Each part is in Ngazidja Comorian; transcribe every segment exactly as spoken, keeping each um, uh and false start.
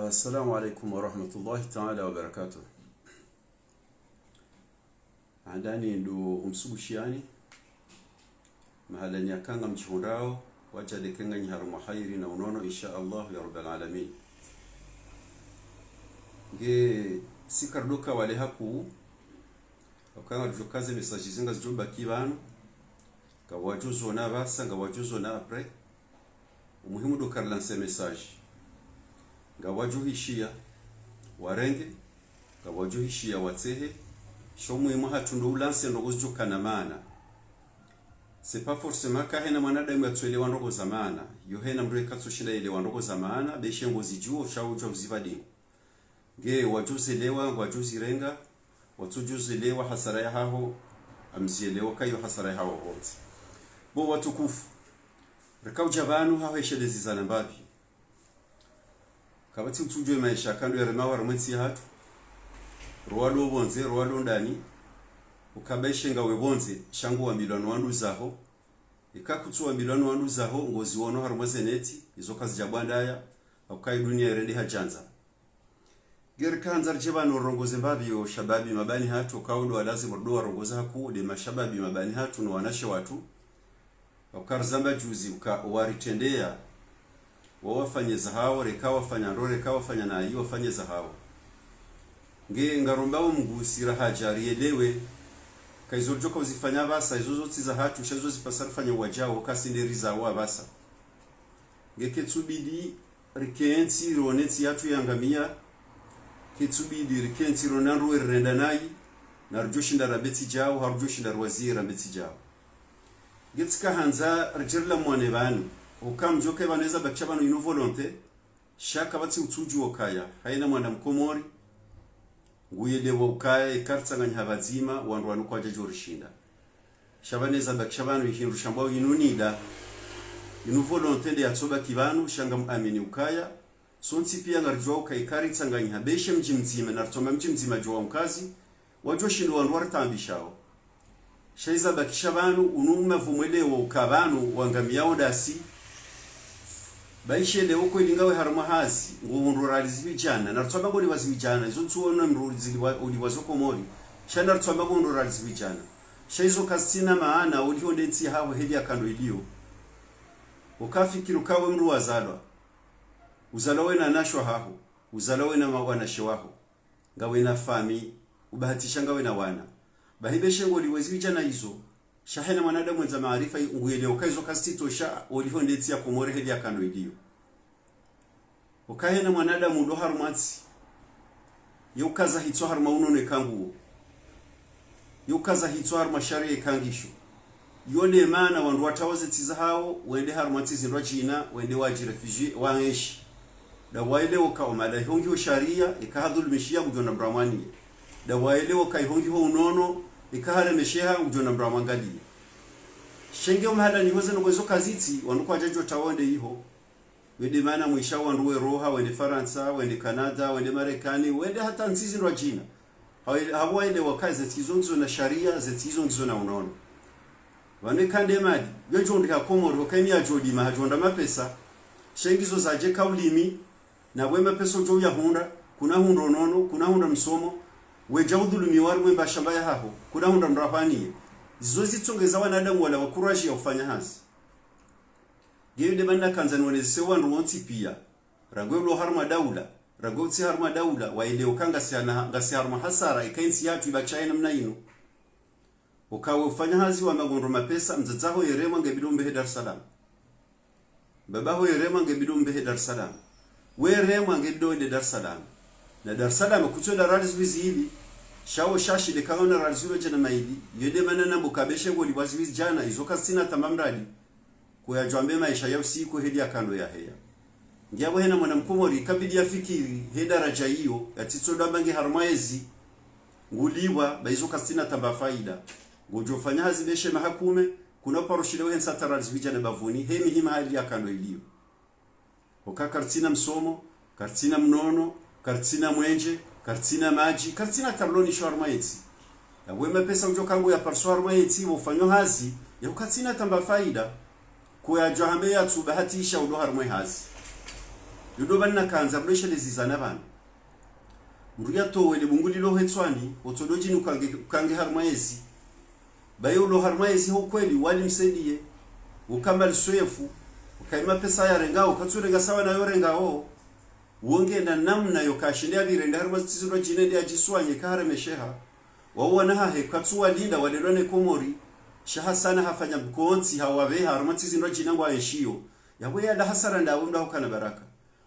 Assalamu alaikum warahmatullahi taala wabarakatuh. Handani ndo humsubushiyani, mahalani yakanga mdjihundrao, wadja nde kenganyi harumwa hairi na unono, insha Allah ya rabbal alamin. Nge sisi karduka wale hakuu, wakanga djukaze message zinga zidjobaki pvanu, ngawadjo zona pvasa, ngawadjo zona après. Umuhimu ndo kari lancer message. Ngawadjo hishiya warenge, ngawadjo hishiya watsehe. Sha umuhimu hatru ndo ulancer ndrongoo zidjokana maana. C'est pas forcément kahena mwanadamu yatsoelewa ndrongoo za maana. Yo hena mdru yeka atsoshinda yelewa ndrongoo za maana, be she ngozidjuo, sha udjuwa uzipva dingo. Nge wadjo zelewa, ngwadjo zirenga, watsodjo zelewa hasara yahaho, amzielewa kayo hasara yahaho pvondze. Bo watukufu, reka udja pvanu haho eshelezi za nambapvi. Kapvatsi utsudjuwa emaesha kando yaremao harumwa entsi yahatru. Rowalo pvondze, rowalo ndani. Ukaba ishe ngawe pvondze, sha nguwambilwa no wandru zaho. Eka kutsuwambilwa no wandru zaho, ngoziwono harumwa ze neti, izo kazidja bwandaya, hauka idunia irende hadjandza. Nge rika handza ridje pvanu rongoze mbapvi yo shababi mabani hatru, hauka ndo walazimu ndo warongoza hakuu, nde mashababi mabani hatru no wanashe watru. Hauka rizamba juzi, uka waritrendeya, wao wafanye zahawo, reka wafanya ndro, reka wafanya nayi, wafanye zahawo. Nge ngarombao Mngu sira hadja rielewe, ka izo ridjoka uzifanya pvasa, izo zontsi zahatru, sha izo zipasa rifanye wadjao, kasi nde rizawo pvasa. Nge ketsubidi rikentsi rione ntsi yatru yangamia, ketsubidi rikentsi rione ndro rirenda nayi, na ridjoshinda rambe tsi djao, ha ridjoshinda riwaziye rambe tsi djao. Nge tsika handza ridje rilamwane pvanu, hauka mdjoka pvanu eza bakisha pvanu inu volonté, sha kapvatsi utsudjuwa ukaya, haina mwana mkomori, nguyelewa ukaya, eka ritsanganyiha pvadzima, wandru wanu kwadjadjo rishinda. Sha pvanu eza bakisha pvanu ihindru shambwao inu nida. Inu volonté nde yatsobaki pvanu, sha ngamuamini ukaya. Sontsi pia ngaridjuwa uka eka ritsanganyiha, be she mdji mdzima, na ritsamba mdji mdzima djuwa mkazi, wadjoshinda wandru waritaambishao. Sha iza bakisha pvanu, unu mavumwelewo uka pvanu, wangamiao ndasi. Ba ishe leo kweli ngawe harumwa hazi, nguhundro rali zipvi djana, na ritsamba ngolipvwa zipvi djana, izo ntsuona mdru zilipvwa, ulipvwa zo Komori, sha na ritsamba nguhundro rali zipvi djana. Sha izo kazitsina maana, uliho nde ntsi yahaho heli yakando iliyo. Ukafikiri ukawe mdru wazalwa. Uzalwa wena wanashe wahaho, uzalwa wena ma-, wanashe waho. Ngawe na fami, ubahatisha ngawe na wana. Bahi be she ngolipvwa zipvi djana izo, sha haina mwanadamu wendza maarifa, nguyelewa uka izo kazitsitosha, uliho nde ntsi ya Komori heli yakando iliyo. Uka haina mwanadamu ndo harumwa ntsi, ye ukaza hitswa harumwa unono eka nguwo. Ye ukaza hitswa harumwa sharia eka ngisho. Yo nde maana wandru watrawa ze ntsi zahawo, wende harumwa ntsi zindrwadjina, wende wadji réfugié, waenshi. Nda waelewa uka omala ihongiho sharia, eka hadhulumishiha ngudjo na mdru amwaniye. Nda waelewa uka ihongiho unono, eka haremesheha ngudjo na mdru amwangaliye. Sha nge omahala niho ze ndrongoo izo kazitsi, wandru kwadjadjo trawa wende iho. Wende mana mwisha wandru weroha, wende Farantsa, wende Canada, wende Marekani, wende hata ntsi zindrwadjina. Hawe-, hapvo waelewa uka ze ntsi izo ngizo na sharia, ze ntsi izo ngizo na unono. Pvanu eka nde mali, yo djo ndriha Komori, uka imi yadjo lima, hadjo ndra mapesa, she ngizo zadje ka ulimi, na we mapesa udjo uyahundra, kuna hundra unono, kuna hundra msomo, wedja udhulumiwa harumwa mashamba yahaho, kuna hundra mdru ahwaniye. Zizo zitsongeza wanadamu wala wakurajia ufanya hazi. Nge yo nde mana nakandza nionese wandru wontsi pia. Rangu ulo harumwa daula, rangu utsi harumwa daula, waelewe uka ngasi hana-, ngasi harumwa hasara, eka intsi yatru ibakisha ye namna inu. Uka we ufanya hazi wamba ngohundro mapesa, mdzadze haho yeremwa ngebidi umbehe Dar es Salaam. Mbaba haho yeremwa ngebidi umbehe Dar es Salaam. Weremwa ngebidi wende Dar es Salaam. Na Dar es Salaam kutsu wenda rali zipvi zili, sha wo shashi nde kangana rali zipvi djana maili, yo nde mana nambo uka be she ngolipvwa zipvi djana, izo kazitsina tamba mradi. Kuyadjwambe maesha ya usiku heli yakando yaheya. Ngiapvo hena mwana mkomori, kabidi yafikiri, he daraja iyo, yatsitso ndo amba nge harumwa ezi, ngulipvwa, ba izo kazitsina tamba faida. Ngodjo fanya hazi be she maha kume, kuna paro shile we ntsa hata rali zipvi djana bavuni, he mihima heli yakando iliyo. Uka karitsina msomo, karitsina mnono, karitsina mwenje, karitsina madji, karitsina hata mloni sho harumwa entsi. Yapvo we mapesa udjo kangu ya parso harumwa entsi, wo ufanyao hazi, ya ukatsina tamba faida, kuyadjo hambe yatsu bahatisha ulo harumwa hazi. Yo ndo pvanu nakandza mdoshelezizane pvanu. Mndru yatowe le bungu lilo hetswani, otsodo djini ukange, ukange harumwa yezi. Baye ulo harumwa yezi ho kweli, wali msaidiye. Ukamba liswefu, ukaima pesa yarengao, katsurenga sawa na yorengao. Wonge na namna yoka shinde yabirenga harumwa zitsizindrwa djine nde adjiswanye kaharemesheha. Wawo wana hahe katsuwalinda walelwa ne Komori. Sha Hasana hafanya mkontsi hawapveha harumwa zitsizindrwa djine ngwaenshiyo. Yapvo yala hasara ndawo mda hukana baraka.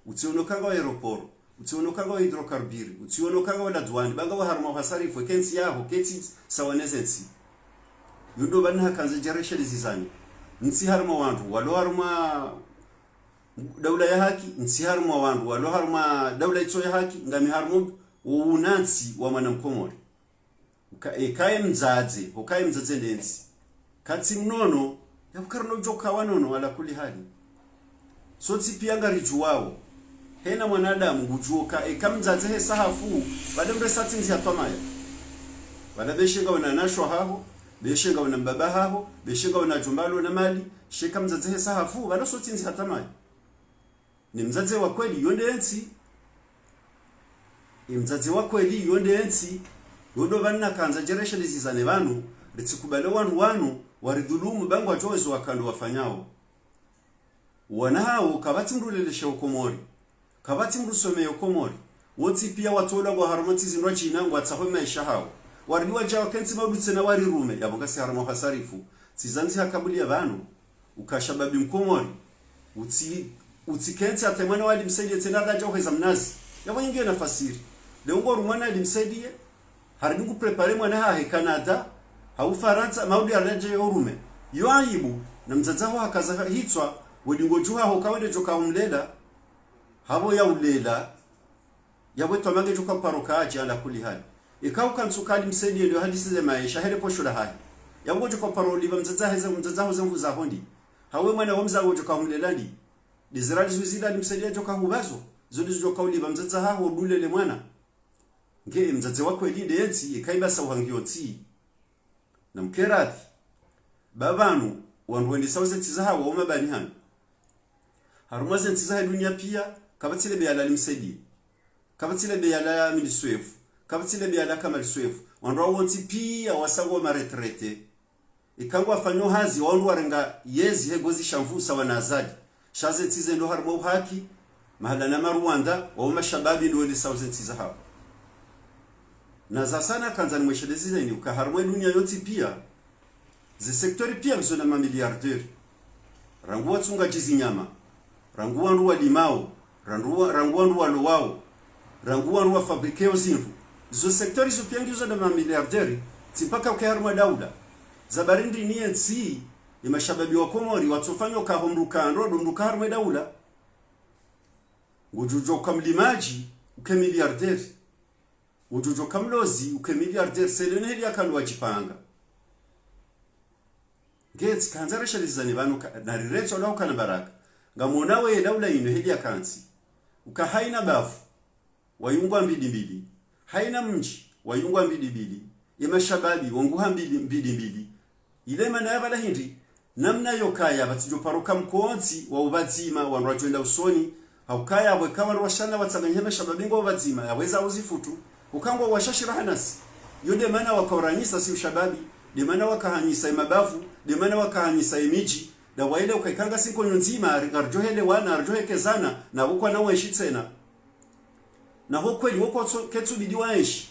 Utsiono kanga wa aéroport, utsiono kanga wa hydrocarbures, utsiono kanga wa la douane, banga wa harumwa hasarifu, kentsi yaho, kentsi sawa nezentsi. Yo ndo pvanu nakandza djereshelezizane. Ntsi harumwa wandru, walo harumwa daula ya haki, ntsi harumwa wandru, walo harumwa daula itso ya haki, ngami harumwa unantsi wa mwana mkomori. Uka, eka ye mdzadze, hoka ye mdzadze nde ntsi. Katsi mnono, yapvo karina udjo kawa nono ala kulli hali. Sontsi pia ngaridjuwao. Hena mwanadamu ngudjuo ka, eka mdzadze hesa hafu, pvale mdru esa tsindzi hatwamaya. Pvala beshe ngawe na wanashe haho, beshe ngawe na mbaba haho, beshe ngawe na djumba lo na mali, sha eka mdzadze hesa hafu, pvala sontsi tsindzi hatwamaya. Ni mdzadze wa kweli, yo nde ntsi. Ni mdzadze wa kweli, yo nde ntsi. Yo ndo pvanu nakandza djereshelezizane pvanu, ritsikubale wandru wanu, waridhulumu, bangwa djowezo wakando wafanyao. Wana hawo, kapvatsi mdru lelesha Komori. Kapvatsi mdru someya Komori. Wontsi pia watolwa ngwa harumwa zitsizindrwa djine ngwatsaho maesha hawo. Waridi wadja wakentsi maudutse na warirume, yapvo ngasi harumwa hasarifu. Tsizandzi hakabuli ya pvanu. Uka shababi mkomori. Utsi, utsikentsi hata mwana wa Ali Msaidie tsena kadja uheza mnazi. Yapvo nyingi yo nafasiri. Leo ngo rumwana Ali Msaidie. Haridi ngu préparer mwana hahe Canada, hau Farantsa, maudi aredje yo rume. Yo aibu, na mdzadze haho hakaza hitswa, wedi ngodjuha hoka wende djoka humlela, hapvo ya ulela, yapvo etwa mange djoka paro kadja ala kulli hali. Eka ukantsu ka Ali Msaidie ndo hadisi ze maesha, hele posho la hahe. Yapvo djoka paro ulipva mdzadze heze, mdzadze haho ze nvu zaho ndi. Hawe mwana wa mdzadze djoka humlela ndi. Dizirali zuzila Ali Msaidie djoka hupvazo, zo ndizo djoka ulipva mdzadze haho udulele mwana. Nge mdzadze wa kweli nde ntsi, eka ibasa uhangiyo ntsi. Na mkeradhi, ba pvanu, wandru wendesao ze ntsi zahawo wa umabani hanu. Harumwa ze ntsi zahe dunia pia, kapvatsi le beya la Ali Msaidie. Kapvatsi le beya la Amini Swefu. Kapvatsi le beya la Kamali Swefu. Wandru wawo wontsi pia wasangwa ma retraités. Eka ngwafanyo hazi, wao ndo warenga yezi he gozi sha nvu sawa na Azali. Sha ze ntsi ze ndo harumwa uhaki, mahala na ma Rwanda, wao mashababi ndo wendesao ze ntsi zahawo. Na za sana kandza nimweshelezizeni, uka harumwa dunia yontsi pia, ze secteur pia ngizo na ma milliardaires. Rangu watsungadji zinyama, rangu wandru walimao, rangu wa, rangu wandru walowao, rangu wandru wa fabriquéo zindru. Zo secteur izo pia ngizo na ma milliardaires, tsi mpaka uke harumwa daula. Za barindi ni ye ntsi, ye mashababi wa Komori, watsofanyo ka ho mdru ka ndo, ndo mdru ka harumwa daula. Ngudjudjo ka mlimadji, uke milliardaire. Ngudjudjo ka mlozi, uke milliardaire, selene heli yakandwa djipanga. Nge tsikandza reshelezizane pvanu ka, na riretso la ukana baraka. Ngamwona we daula inu heli yakantsi. Uka haina bavu, wayungwa mbili mbili. Haina mdji, wayungwa mbili mbili. Ye mashababi, wanguha mbili, mbili mbili. Ile mana ya pvala hindri, namna yokaya, pvatsidjo paro ka mkontsi, wa upvadzima, wandru wadjo enda usoni, haukaya, weka wandru washana watsanganyihe mashababi ngwao pvadzima, yaweza uzifutu, uka ngwao washashira hanasi. Yo nde mana wakauranyisa si ushababi, nde mana wakahanyisa ye mabavu, nde mana wakahanyisa ye midji, na waile uka eka ngasi nkonyo ndzima, ngaridjo helewana, ngaridjo hekezana, na ukwa na wenshi tsena. Na ho kweli woko tso, ketsubidi waenshi.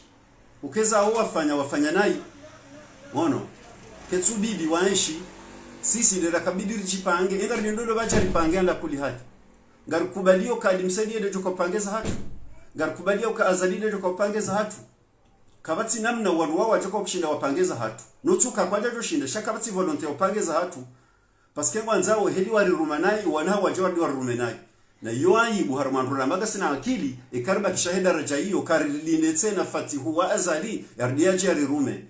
Ukeza awo wafanya, wafanya nayi. Ono, ketsubidi waenshi. Sisi ndera kabidi ridjipange, enga rinendo ndo badja ripange ala kulli hali. Ngarikubaliyo ka Ali Msaidie nde djoka upange za hatru. Ngarikubaliyo ka Azali nde djoka upange za hatru. Kapvatsi namna wandru wawo wadjoka ushinda wapange za hatru. Notsuka kwadja djoshinda, sha kapvatsi volonté ya upange za hatru. Parce que ngwandzao heli wariruma nayi, wana hawo wadje wadi warirume nayi. Na yo aibu harumwa wandru ramba ngasina akili, eka ribakisha he daraja iyo, karilinde tsena Fatihu wa Azali, yaridi yadje yarirume.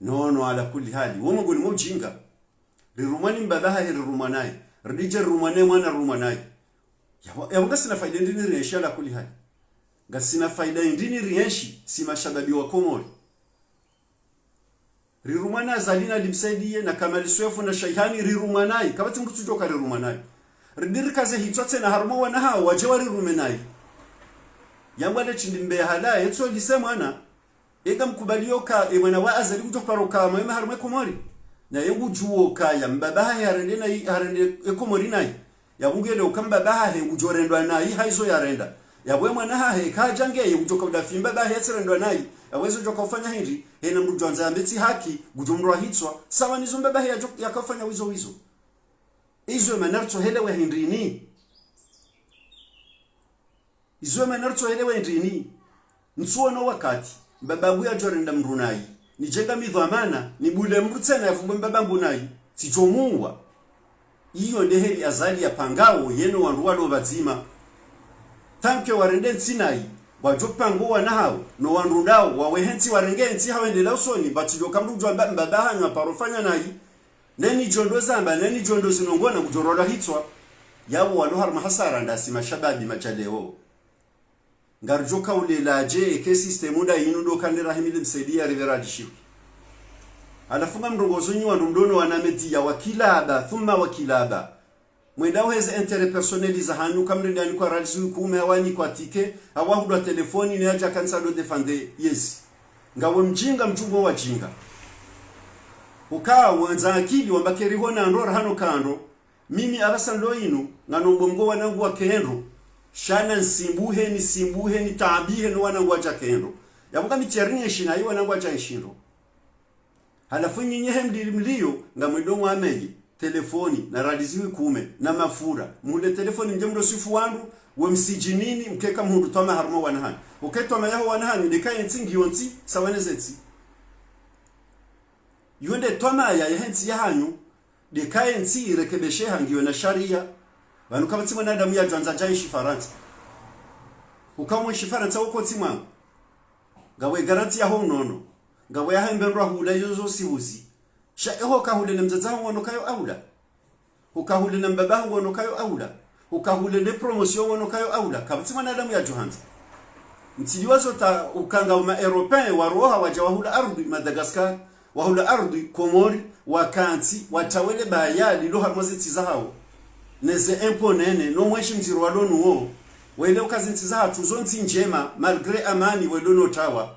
Nono ala kulli hali, wo mongoni mwa ujinga. Rirumwa ni mbaba hahe rirumwa nayi. Rididje rirumwa ne mwana rirumwa nayi. Yapvo, yapvo ngasina faida ndrini rienshi ala kulli hali. Ngasina faida ndrini rienshi, si mashababi wa Komori. Rirumwa na Azali na Ali Msaidie na Kamali Swefu na Shaihani, rirumwa nayi. Kapvatsi mdru tsudjoka rirumwa nayi. Ridi rikaze hitswa tsena harumwa wana hawo wadje warirume nayi. Yambwa le shindi mbe halawa, yetso lise mwana. Eka mkubali yoka, e mwana wa Azali kudjo paro ka mwema harumwa e Komori. Naye ngudjuwo ka ya mbaba hahe harende nayi, harende e Komori nayi. Yapvo ngele uka mbaba hahe ngudjo rendwa nayi, hayizo yarenda. Yapvo e mwana hahe kadja nge, ye ngudjo ka udafi mbaba hahe yatsirendwa nayi. Yapvo ezo djo ka ufanya hindri, hena mdru djo andza yambe tsi haki, ngudjo mdru wa hitswa, sawa nizo mbaba hahe yadjo, yaka ufanya wizo wizo. Izo emana ritso helewa hindrini. Izo emana ritso helewa hindrini. Ntsuono wakati, mbaba ngu yadjo renda mdru nayi. Nidje nga mi dhwamana, nibule mdru tsena yavumbwe mbaba ngu nayi. Tsidjo muwa. Iyo nde heli Azali yapangao, ye no wandru walo pvadzima. Tanke warende ntsi nayi, wadjo pango wana hawo, no wandru ndawo, wawe he ntsi warenge ntsi hawo endelea usoni, ba tsidjo ka mdru djo amba mbaba hanyu haparo fanya nayi. Neni djo ndo zamba, neni djo ndo zinongona, ngudjo rolwa hitswa. Yapvo walo harumwa hasara ndasi mashababi madja leo. Ngaridjo ka ulela dje, eke système nda yinu ndo kandera himile msaidia rivera djishiwi. Halafu ngamrongozo nyi wandru mdono wana média wa kilaba, thumma wa kilaba. Mwenda uheze intérêt personnel za hanyu, kamrende yanikwa radizi kume, hawanikwa ticket, hawahulwa telefoni, ne yadja kantsi ndo défendre, yes. Ngawe mdjinga, mdjungo wadjinga. Uka wandza akili, wamba keri hona ndo, rahano kando. Mimi apvasa ndo inu, ngano mbomgo wanangu wake ndro. Sha na nsimbuhe, nisimbuhe, nitaabihe no wanangu wadjake ndro. Yapvo ka mi tsi yari nyenshi nayi wanangu wadja nshi ndro. Halafu nyinyi he mdiri mliyo, ngamwendo mwameye, telefoni, na radizi kume, na mafura. Muhule telefoni mdje mdo sifu wandru, we msidjinini, mkeka muhundru twama harumwa wana hanyu. Uke twama yaho wana hanyu, ndeka ye ntsi ngiyo ntsi, sawa ne ze ntsi. Yo nde twama ya, ya he ntsi ya hanyu, ndeka ye ntsi irekebesheha ngiyo na sharia. Pvanu kapvatsi mwanadamu yadjo andza dja enshi Farantsa. Uka mwenshi Farantsa uko tsi mwangu. Ngawe garanti yaho unono. Ngawe yahe mbe ndro hula yozo sihuzi. Sha eho kahule ne mdzadze hangu ono kayo aula. Ukahule na mbaba hangu ono kayo aula. Ukahule ne promotion ono kayo aula. Kapvatsi mwanadamu yadjo handza. Ntsi liwazo ta ukanga uma Européen waroha wadja wahula ardhwi Madagascar, wahula ardhwi Komori, wakantsi, watawele baya lilo harumwa ze ntsi za hawo. Ne ze impôt nene, no mwenshi mdziro walo nuwo. Wele uka ze ntsi za hatru zo ntsi ndjema, malgré amani welo no tawa.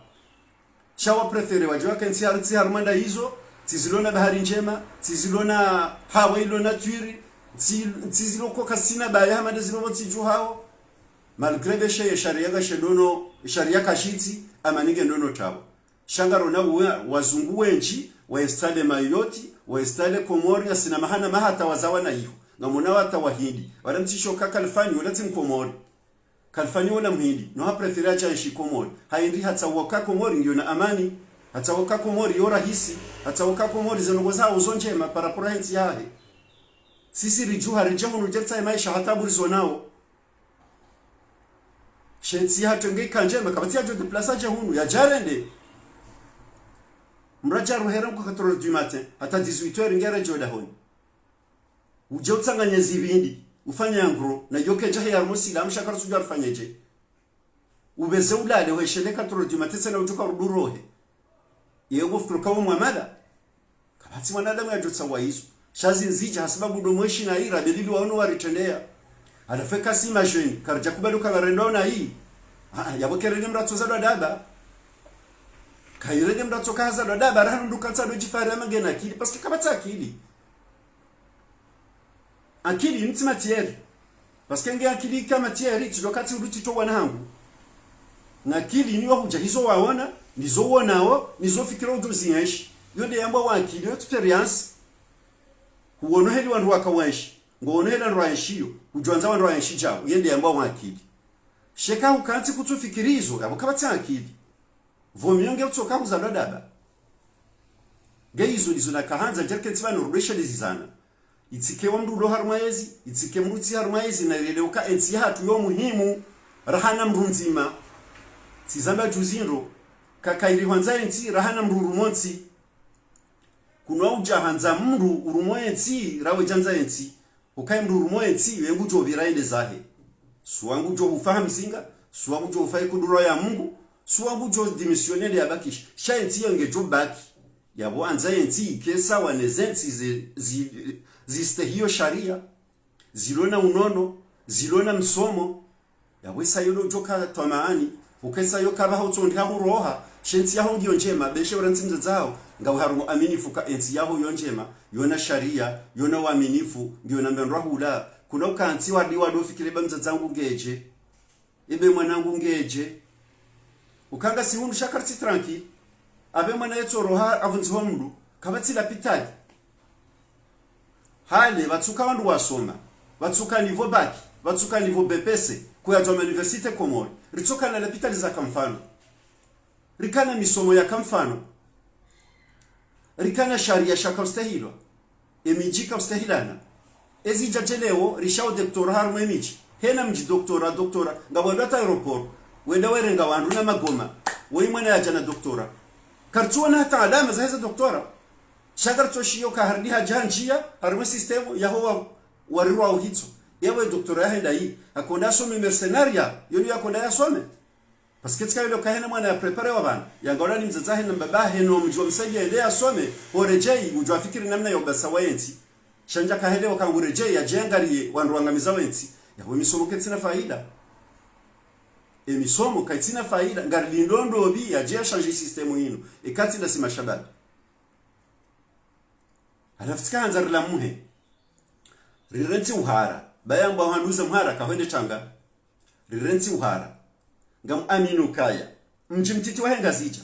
Sha wa préféré wadje wake ntsi har-, ntsi harumwa nda izo, ntsi zilo na bahari ndjema, ntsi zilo na hawa ilo na twiri, ntsi, ntsi zilo ko kasina baya hama nda zilo pvo ntsi dju hawo. Malgré beshe ye sharia ngashe ndo no, sharia kashitsi, amani nge ndo no tawa. Sha ngarona uwe, wazungu wendji, wa installé Mayotte, wa installé Komori, ngasina mahana maha hata wazawa na iho. Ngamona wata wahindi. Wala mtsisho ka Kalifani, wala tsi mkomori. Kalifani wala mhindi, no ha préféré yadje enshi Komori. Haindi hatsaha uka Komori ngiyo na amani. Hatsaha uka Komori yo rahisi. Hatsaha uka Komori ze ndrongoo zaho zo ndjema par rapport he ntsi yahe. Sisi ridjuha ridje hunu djertsa ye maesha hata buri zo nawo. She ntsi yahatru nge ika ndjema, kapvatsi yadjo déplacé yadje hunu, yadje yarende. Mradja ruhera nko quatre heures du matin, hata dix-huit heures nge yaredjeo dahoni. Udje utsanganye zipvindi, ufanye en gros, na yo kedja he harumwa sila, amsha karutsudja rifanye dje. Upveze ulale, uheshelea quatre heures du matin tsena udjuka rudi urohe. Ye ngo futuruka wo mwamala. Kapvatsi mwanadamu yadjo tsaha izo. Sha zi ndzidja hasibabu ndo mwenshi na ira, belili waono waritrendeya. Halafu eka si ma jeunes, karidja kubali uka ngarendwa na yi. Ah, yapvo kerende mratso zalwa daba. Kayirende mratso ka hazalwa daba, raha ndo kantsa ndo djifahari hama ngena akili, parce que kapvatsi akili. Akili inu tsi matière. Parce que nge akili ika matière, tsi ndo katsi ulu tsi to wana hangu. Na akili inu yo hudja hizo waona, nizo uonao, nizo fikira udjo zi enshi. Yo nde yambwa wa akili, yo expérience. Huono heli wandru waka wenshi. Ngo ono heli wandru wa enshi yo. Hudjo andza wandru wa enshi djao. Yo nde yambwa wa akili. Sha eka hukantsi kutsu fikiri izo, yapvo kapvatsi akili. Vaut mieux nge utsoka huzalwa daba. Nge izo ndizo nakahandza ndjerike ntsi pvanu rudweshe lezi zana. Itsike wa mdru ulo harumwa yezi, itsike mdru tsi harumwa yezi na yelewuka entsi yahatru yo muhimu, raha na mdru mdzima. Tsizamba djuzi ndro, kakairi hwandza entsi, raha na mdru urumo ntsi. Kunwa udja handza mdru urumo entsi, rawe djandza entsi. Ukaye mdru urumo entsi, ye ngudjo pvira yende zahe. Suwa ngudjo ufa ha mzinga, suwa ngudjo ufa ye kudura ya Mungu, suwa ngudjo démissionner nde yabakishe. Sha entsi yo ngedjo baki. Yapvo andza entsi ike sawa ne zentsi zi, zi, zistehiyo sharia. zilo na unono, zilo na msomo. Yapvo isa yo ndo udjo ka twamaani, uka isa yo kapvaho utsondri ha huroha, she ntsi yaho ngiyo ndjema, be she ura ntsi mdzadze haho, ngawe harumwa uaminifu ka entsi yaho yo ndjema, yo na sharia, yo na uaminifu, ngiyo na mbe ndrwa hula, kuna uka ntsi wadi wado fikiri ba mdzadze hangu ngedje, ebe mwana hangu ngedje. Uka ngasi hunu sha karitsi tranquille, abe mwana yetso roha avundziho mndru, kapvatsi lapitali. Hale, pvatsuka wandru wasoma, pvatsuka niveau bac, pvatsuka niveau B P C, kuyadjwa ma université Komori, ritsukana lapitali za kamfano, rikana misomo ya kamfano, rikana sharia shaka ustahilwa, emidji ka ustahilana. Ezi djadje leo, rishao doctorat harumwa emidji. Hena mdji doctorat, doctorat, ngapvo wandru hata aéroport, wenda werenga wandru na magoma, woyi mwana yadja na doctorat. Karitsuona hata alama za heza doctorat. Sha karitso shiyo ka haridi hadja ha ndjia, harumwa système, yaho wa, warirwa uhitso. Yawe doctorat yahenda yi, hakonda asome mercenariat, yo ni yakonda yasome. Parce que tsika yilo kahena mwana ya préparé wa pvanu. Yangaona ni mdzadze hahe na mbaba hahe no mdji wa msaidia yende yasome, ho redjeyi, udjo afikiri namna ya ubasa wa yentsi. Sha ndja kahelewa ka ngu redjeyi, yadje yangariye, wandru wangamiza wentsi. Yapvo misomo kaitsina faida. Emisomo kaitsina faida, ngarilindo ndopvi, yadje ya changer système yinu. Eka tsi ndasi mashababi. Halafu tsika handza rilamuhe. Rirentsi uhara. Ba yambwa handru ze mhara kahwende tanga. Rirentsi uhara. Ngamuamini ukaya mdji mtiti wahe Ngazidja,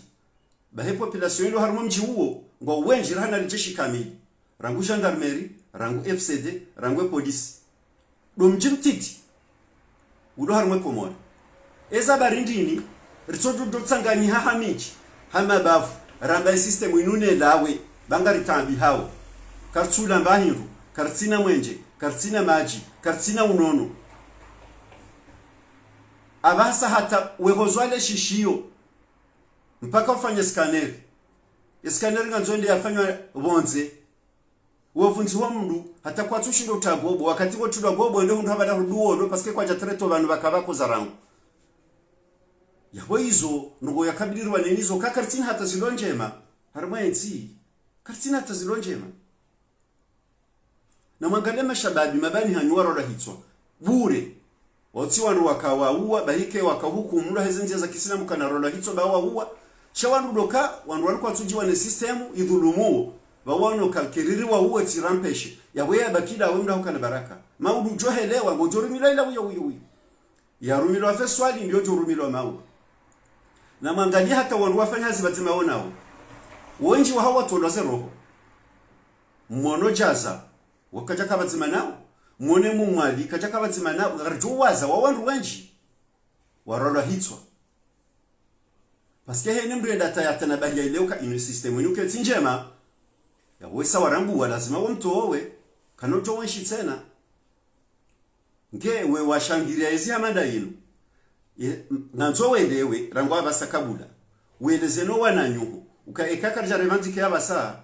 bahe population ilo harumwa mdji uwo, ngwa wendji rahana lijeshi kamili. Rangu gendarmerie, rangu F C D, rangu e polisi. Ndo mdji mtiti ulo harumwa e Komori. Eza bari ndini, ritsodjo tsanganyiha ha midji, ha mabavu, ramba e système inu nelawe, ba ngari taabihao. Karitsulamba hindru, karitsina mwenje, karitsina madji, karitsina unono. Apvasa hata wehozwa le shishiyo, mpaka ufanye scanner. E scanner ngandzo ende yafanywa pvondze. Wovundziho mndru, hata kwatsushindo uta gobo, wakati wotulwa gobo, ende hundru hapvala huduwo, ndo parce que kwadja traité o pvanu pvaka pvakoza rangu. Yapvo izo, ndrongo yakabilirwa neni izo, ka karitsina hata zilo ndjema, harumwa entsi, karitsina hata zilo ndjema. Na mwangaliye mashababi, mabani hanyu warolwa hitswa. Bure. Wotsi wandru waka wauwa, bahi ke waka hukumulwa heze ndzia za kisilamu kana rolwa hitswa ba wauwa. Sha wandru ndo ka, wandru wanu kwatsudjiwa ne système, idhulumuo. Ba wanu ka keriri wauwe tsi rampeshe. Yapvo yabaki la we mdru hukana baraka. Maudu djo helewa, ngodjo rumilwa ila uyo, uyo, uyo. Yarumilwa Feswali, ndiyo djo rumilwa Maudu. Na mwangaliye hata wandru wafanya hazi pvadzima wonao. Wendji wahawo watolwa ze roho. Mwono Djaza, wakadja ka pvadzima nao. Mwone Mumwali, kadja ka pvadzima nao. Ngaridjo waza wa wandru wendji warolwa hitswa. Parce que hene mndru yenda tayatana bahi ya ileo ka inu système inu kaitsi ndjema. Yapvo isa warambuwa lazima wamtowe. Kanodjo wenshi tsena. Nge we washangiria ezi hamada inu. Ye, m-, ngandzo welewe, rangu apvasa kabula. Weleze no wananyuho. Uka eka karidja revendiquer apvasa,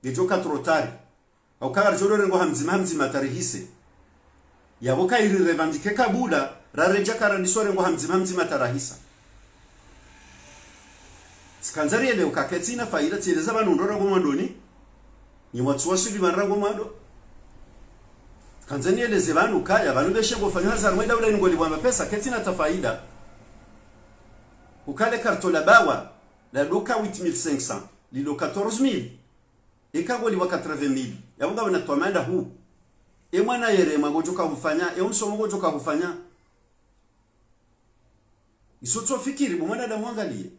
ngedjo ka trop tard. Hauka karidjo do rengo ha mdzima, ha mdzima tarihise. Yapvo kairi revendiquer kabula, raredja karandiso rengo ha mdzima, ha mdzima tarahisa. Tsikandza rielewe uka kaitsina faida, tsieleza pvanu ndo rangu mwandoni. Nyi watsu wasuli pvanu rangu mwando. Kandza nieleze pvanu kaya, pvanu beshe ngofanya hazi harumwa e daula inu ngolipvwa mapesa, kaitsina hata faida. Uka le karto la bawa, lado ka huit mille cinq cents, lilo quatorze mille. Eka ngolipvwa quatre-vingt mille. Yapvo ngapvo na twamanda hu. E mwana yeremwa ngodjo ka hufanya, e umsomo ngodjo ka hufanya. Iso tsofikiri, bo mwanadamu wangaliye.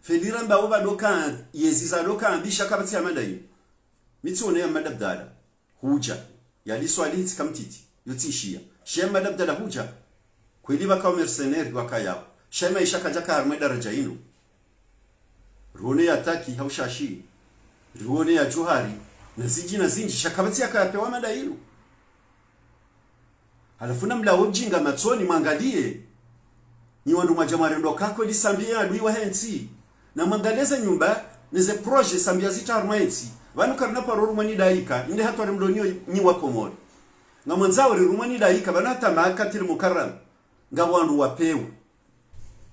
Felira mba oba doka, yezi za doka, mbisha kapvatsi ya mada iyo. Mi tsione ya mada Abdala. Hudja. Yaliswali tsika mtiti. Yo tsishiya. Sha ya mada Abdala hudja. Kweli pvaka o mercenaire pvaka yawo. Sha ya maisha kadjaka harumwa e daraja inu. Rione ya Taki hau Shashi. Rione ya Djohari. Na zindji na zindji. Sha kapvatsi yaka yapewa mada inu. Halafu na mlawe udjinga matsoni mwangaliye. Nyi wandru mwadja mwarendo kako ili Sambi ye adui wahe ntsi. Na mwangaliye ze nyumba, ne ze projet Sambi yazitra harumwa ye ntsi. Pvanu karina paro rumwa ni daika, inde hatwari mlonyo nyi wa Komori. Ngamwandzao rirumwa ni daika, pvanu hata Makkatil Mukarram. Ngapvo wandru wapewu.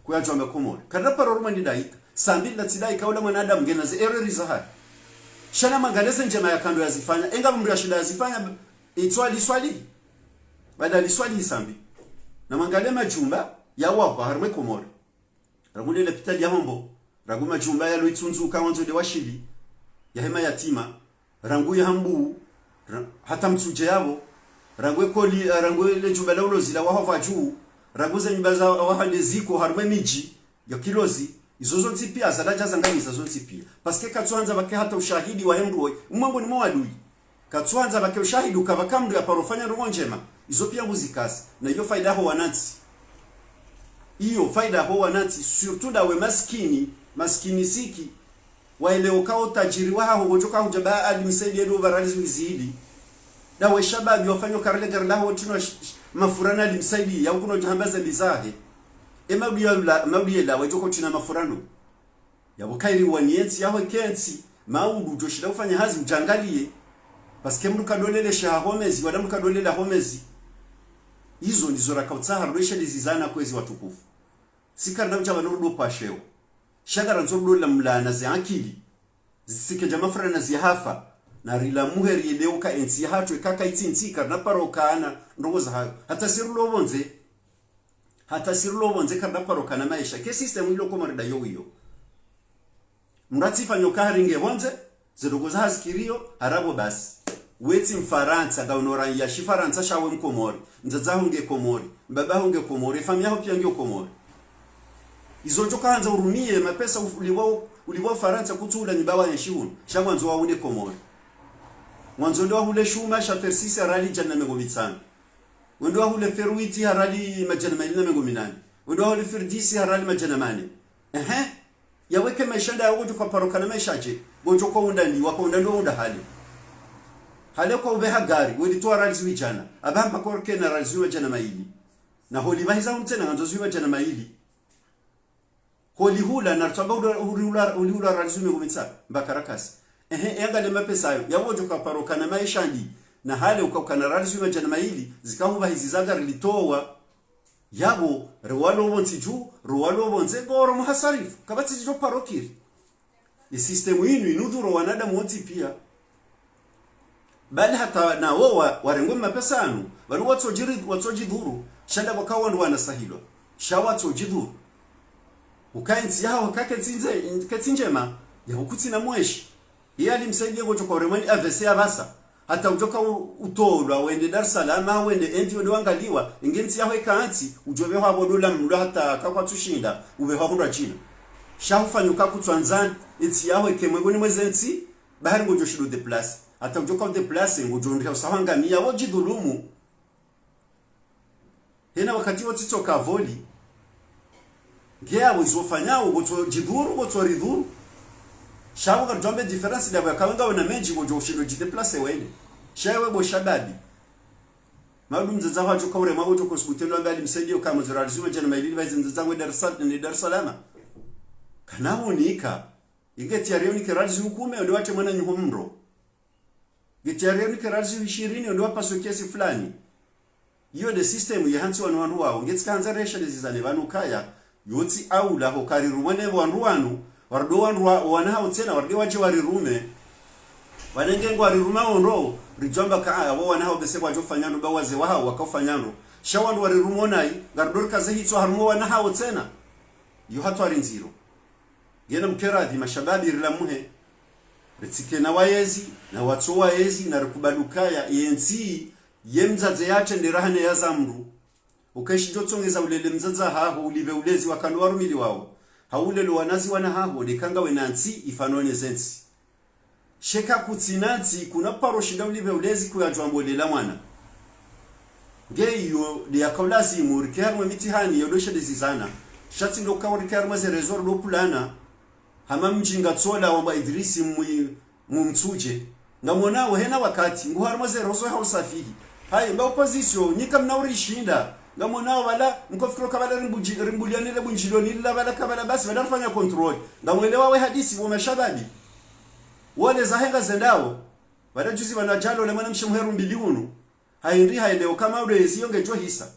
Kuyadjwamba Komori. Karina paro rumwa ni daika. Sambi la tsi daika ula mwanadamu ngena ze erreur zahahe. Sha na mwangaliye ze ndjema yakando yazifanya. Enga mndru yashinda yazifanya, itswali, swali. Baada liswali hisambi. Na mwangalie majumba ya wahwa harumwa Komori. Rangu le lapitali ya Hombo. Rangu majumba ya Lwitsunzu ka wandzo de washili. Yahe mayatima. Rangu ya Hambu. Ra-, hata Mtsudje yapvo. Rangu ekoli, eh, rangu le jumba la ulozi la wahwa pvadju. Rangu ze nyumba za wahwa le ziko harumwa emidji ya kilozi, izo zontsi pia, zalaja zangamiza zontsi pia. Parce que katsuandza pvake hata ushahidi wahe mdru woyi, mwangoni mwa wadui. Katsuandza pvake ushahidi uka pvaka mdru ya paro fanya ndrongo ndjema. Izo pia nguzikasi. Na iyo faida ho wanantsi. Iyo faida ho wanantsi, surtout ndawe maskini, maskini siki, waelewo ka utajiri wahaho ngodjo ka hudja ba Ali Msaidie ndo barali zili. Ndawe shababi wafanya karle gari laho tino sh-, sh-, mafura na Ali Msaidie, ya ukuno djahamba za bizahe. E maudu ya la, maudu yela, wedjo kotsina mafura no. Yapvo kayiri wanientsi yaho kentsi, maudu djoshinda ufanya hazi udjangalie. Parce que mdru kadolele shaha homezi, wala mdru kadolela homezi. Izo ndizo rakautsaha rwesha lizizana kwezi watukufu. Si karina udja pvanu rudo pasheo. Sha ngarandzo rudo lamlana ze akili. Zisike dja mafura na zihafa. Na rilamuhe rielewe uka entsi yahatru eka kaitsi ntsi karina paro kana ndrongo zahayo. Hata si rulo pvondze. Hata si rulo pvondze karina paro kana maesha. Ke système ilo Komori ndayo iyo. Mdru atsifanyo ka haringe pvondze, ze ndrongo za hazikiriyo, harapvo basi. Wetsi Mfarantsa, ngauno raiya Shifarantsa sha we Mkomori. Mdzadze haho nge Komori. Mbaba haho nge Komori. Efamiyi yaho pia ngiyo Komori. Izo djo kahandza urumie mapesa uf-, ulipvwa, ulipvwa Farantsa kutsu ula nyumba waenshi hunu. Sha ngwandzo waune Komori. Ngwandzo ndo wahule shuma sha fersisi harali djana na mengo mitsanu. Wendo wahule ferwiti harali madjana mayili na mengo minane. Wendo wahule ferdisi harali madjana mane. Ehe. Yawe ke maesha ndayo ngodjo kaparo kana maesha dje. Ngodjo kwa undani, waka undani wa unda hale. Hale kwa ubeha gari, welitowa harali ziwi djana. Apvaha mpaka orikena harali ziwi madjana mayili. Na holi pvahiza umtsena ngandzo ziwi madjana mayili. Holi hula, na ritsamba hula, huli hula, huli hula harali ziwi mengo mitsanu, mbaka rakasi. Ehe, eyangalie mapesa ayo. Yawe ngodjo kaparo kana maesha ndi. Na hale uka ukana harali ziwi madjana mayili, zika hupvahizi za gari litowa. Yapvo, rewalo pvontsi dju, rewalo pvondze, ngoro muhasarifu. Kapvatsi djo paro kiri. Ye système inu, inudhuru wanadamu wontsi pia. Bali hata nawo wa, warengwe mapesa yanu, bali watsodjiri, watsodjidhuru, sha nda pvwaka wandru wanasahilwa. Sha watsodjidhuru. Uka entsi yaho, uka ketsi ndze-, ketsi ndjema, yapvo kutsina mweshi. Ye Ali Msaidie ngodjo ka uremwa ni A V C ya pvasa. Hata udjo ka u-, utolwa, wende Dar es Salaam, wende entsi, wende wangaliwa, inge ntsi yaho ika ntsi, udjo pvehwa pvo dola mlo hata ka kwatsushinda, upvehwa hundra djina. Sha hufanya uka kutsuandza, entsi yaho ike mwengoni mweze ntsi, bahari ngodjo shindo déplacer. Hata udjo ka udéplacer, ngodjo ndriha usaha ngamiya, wodjidhulumu. Hena wakati wotsitsoka voli. Nge yapvo izo ufanyao, ngotsodjidhuru, ngotsoridhuru. Sha pvo karidjwambe différence ndapvo yaka wenga wena mendji ngodjo ushindo djidéplacer wende. Sha yewe bo shababi. Maudu mdzadze haho adjo ka uremwa ngodjo kosibutelo ambe Ali Msaidie uka mdzora alizuma djana mayili pvahizi mdzadze ngwe Dar es Sal-, ni Dar es Salaam. Kana hunika. Inge tayari unike harali ziwi kume, ndo wate mwana nyuho mro. Nge tayari unike harali ziwi shirini, ndo wapaswe kiasi fulani. Iyo nde système ye hantsi wanu wandru wawo. Nge tsika handza resha nde zizane pvanu kaya, yotsi aula ho karirumwa ne wandru wanu, wardo wandru wa, wana hawo tsena, warde wadje warirume. Wanenge ngwariruma ondro, ridjwamba ka, ah, wo wana hawo bese kwadjo fanya ndro, ba waze wahawo waka ufanya ndro. Sha wandru warirumo nayi, ngarido rikaze hitswa harumwa wana hawo tsena. Iyo hatwari ndziro. Ngena mkeradhi mashababi rilamuhe. Ritsike na wayezi, na watso wayezi, na rikubali ukaya, ye ntsi, ye mdzadze yatrende raha ne ya zamru. Uka ishi djo tsongeza ulele mdzadze haho, ulipve ulezi wakalo warumiliwao. Hau ulele wanazi wana haho, neka ngawe na ntsi, ifanane ze ntsi. Sha eka kutsina ntsi, kuna paro shinda ulipve ulezi kuyadjwambo lela mwana. Nge iyo, nde yaka ulazimu, rike harumwa mitihani, yo ndo sha nde zizana. Sha tsi ndo ka rike harumwa ze réseaux ndo pulana. Hama mdjinga tsola wamba Idrisi mwi-, mu Mtsudje. Ngamonao hena wakati, ngu harumwa ze réseaux ha usafihi. Hayi, mba opposition, nyi kamna urishinda. Ngamonao pvala, nkofikiro ka pvala rimbuji-, rimbulianile bundjiloni lila pvala ka pvala basi, pvala rifanya contrôle. Ngamwelewa we hadisi, wo mashababi. Wole zahe ngazendao. Pvala juzi pvanu adjalo le mwana mshe muheru mbili unu. Hayindi hayelewo ka maudu ezi yo ngedjo hisa.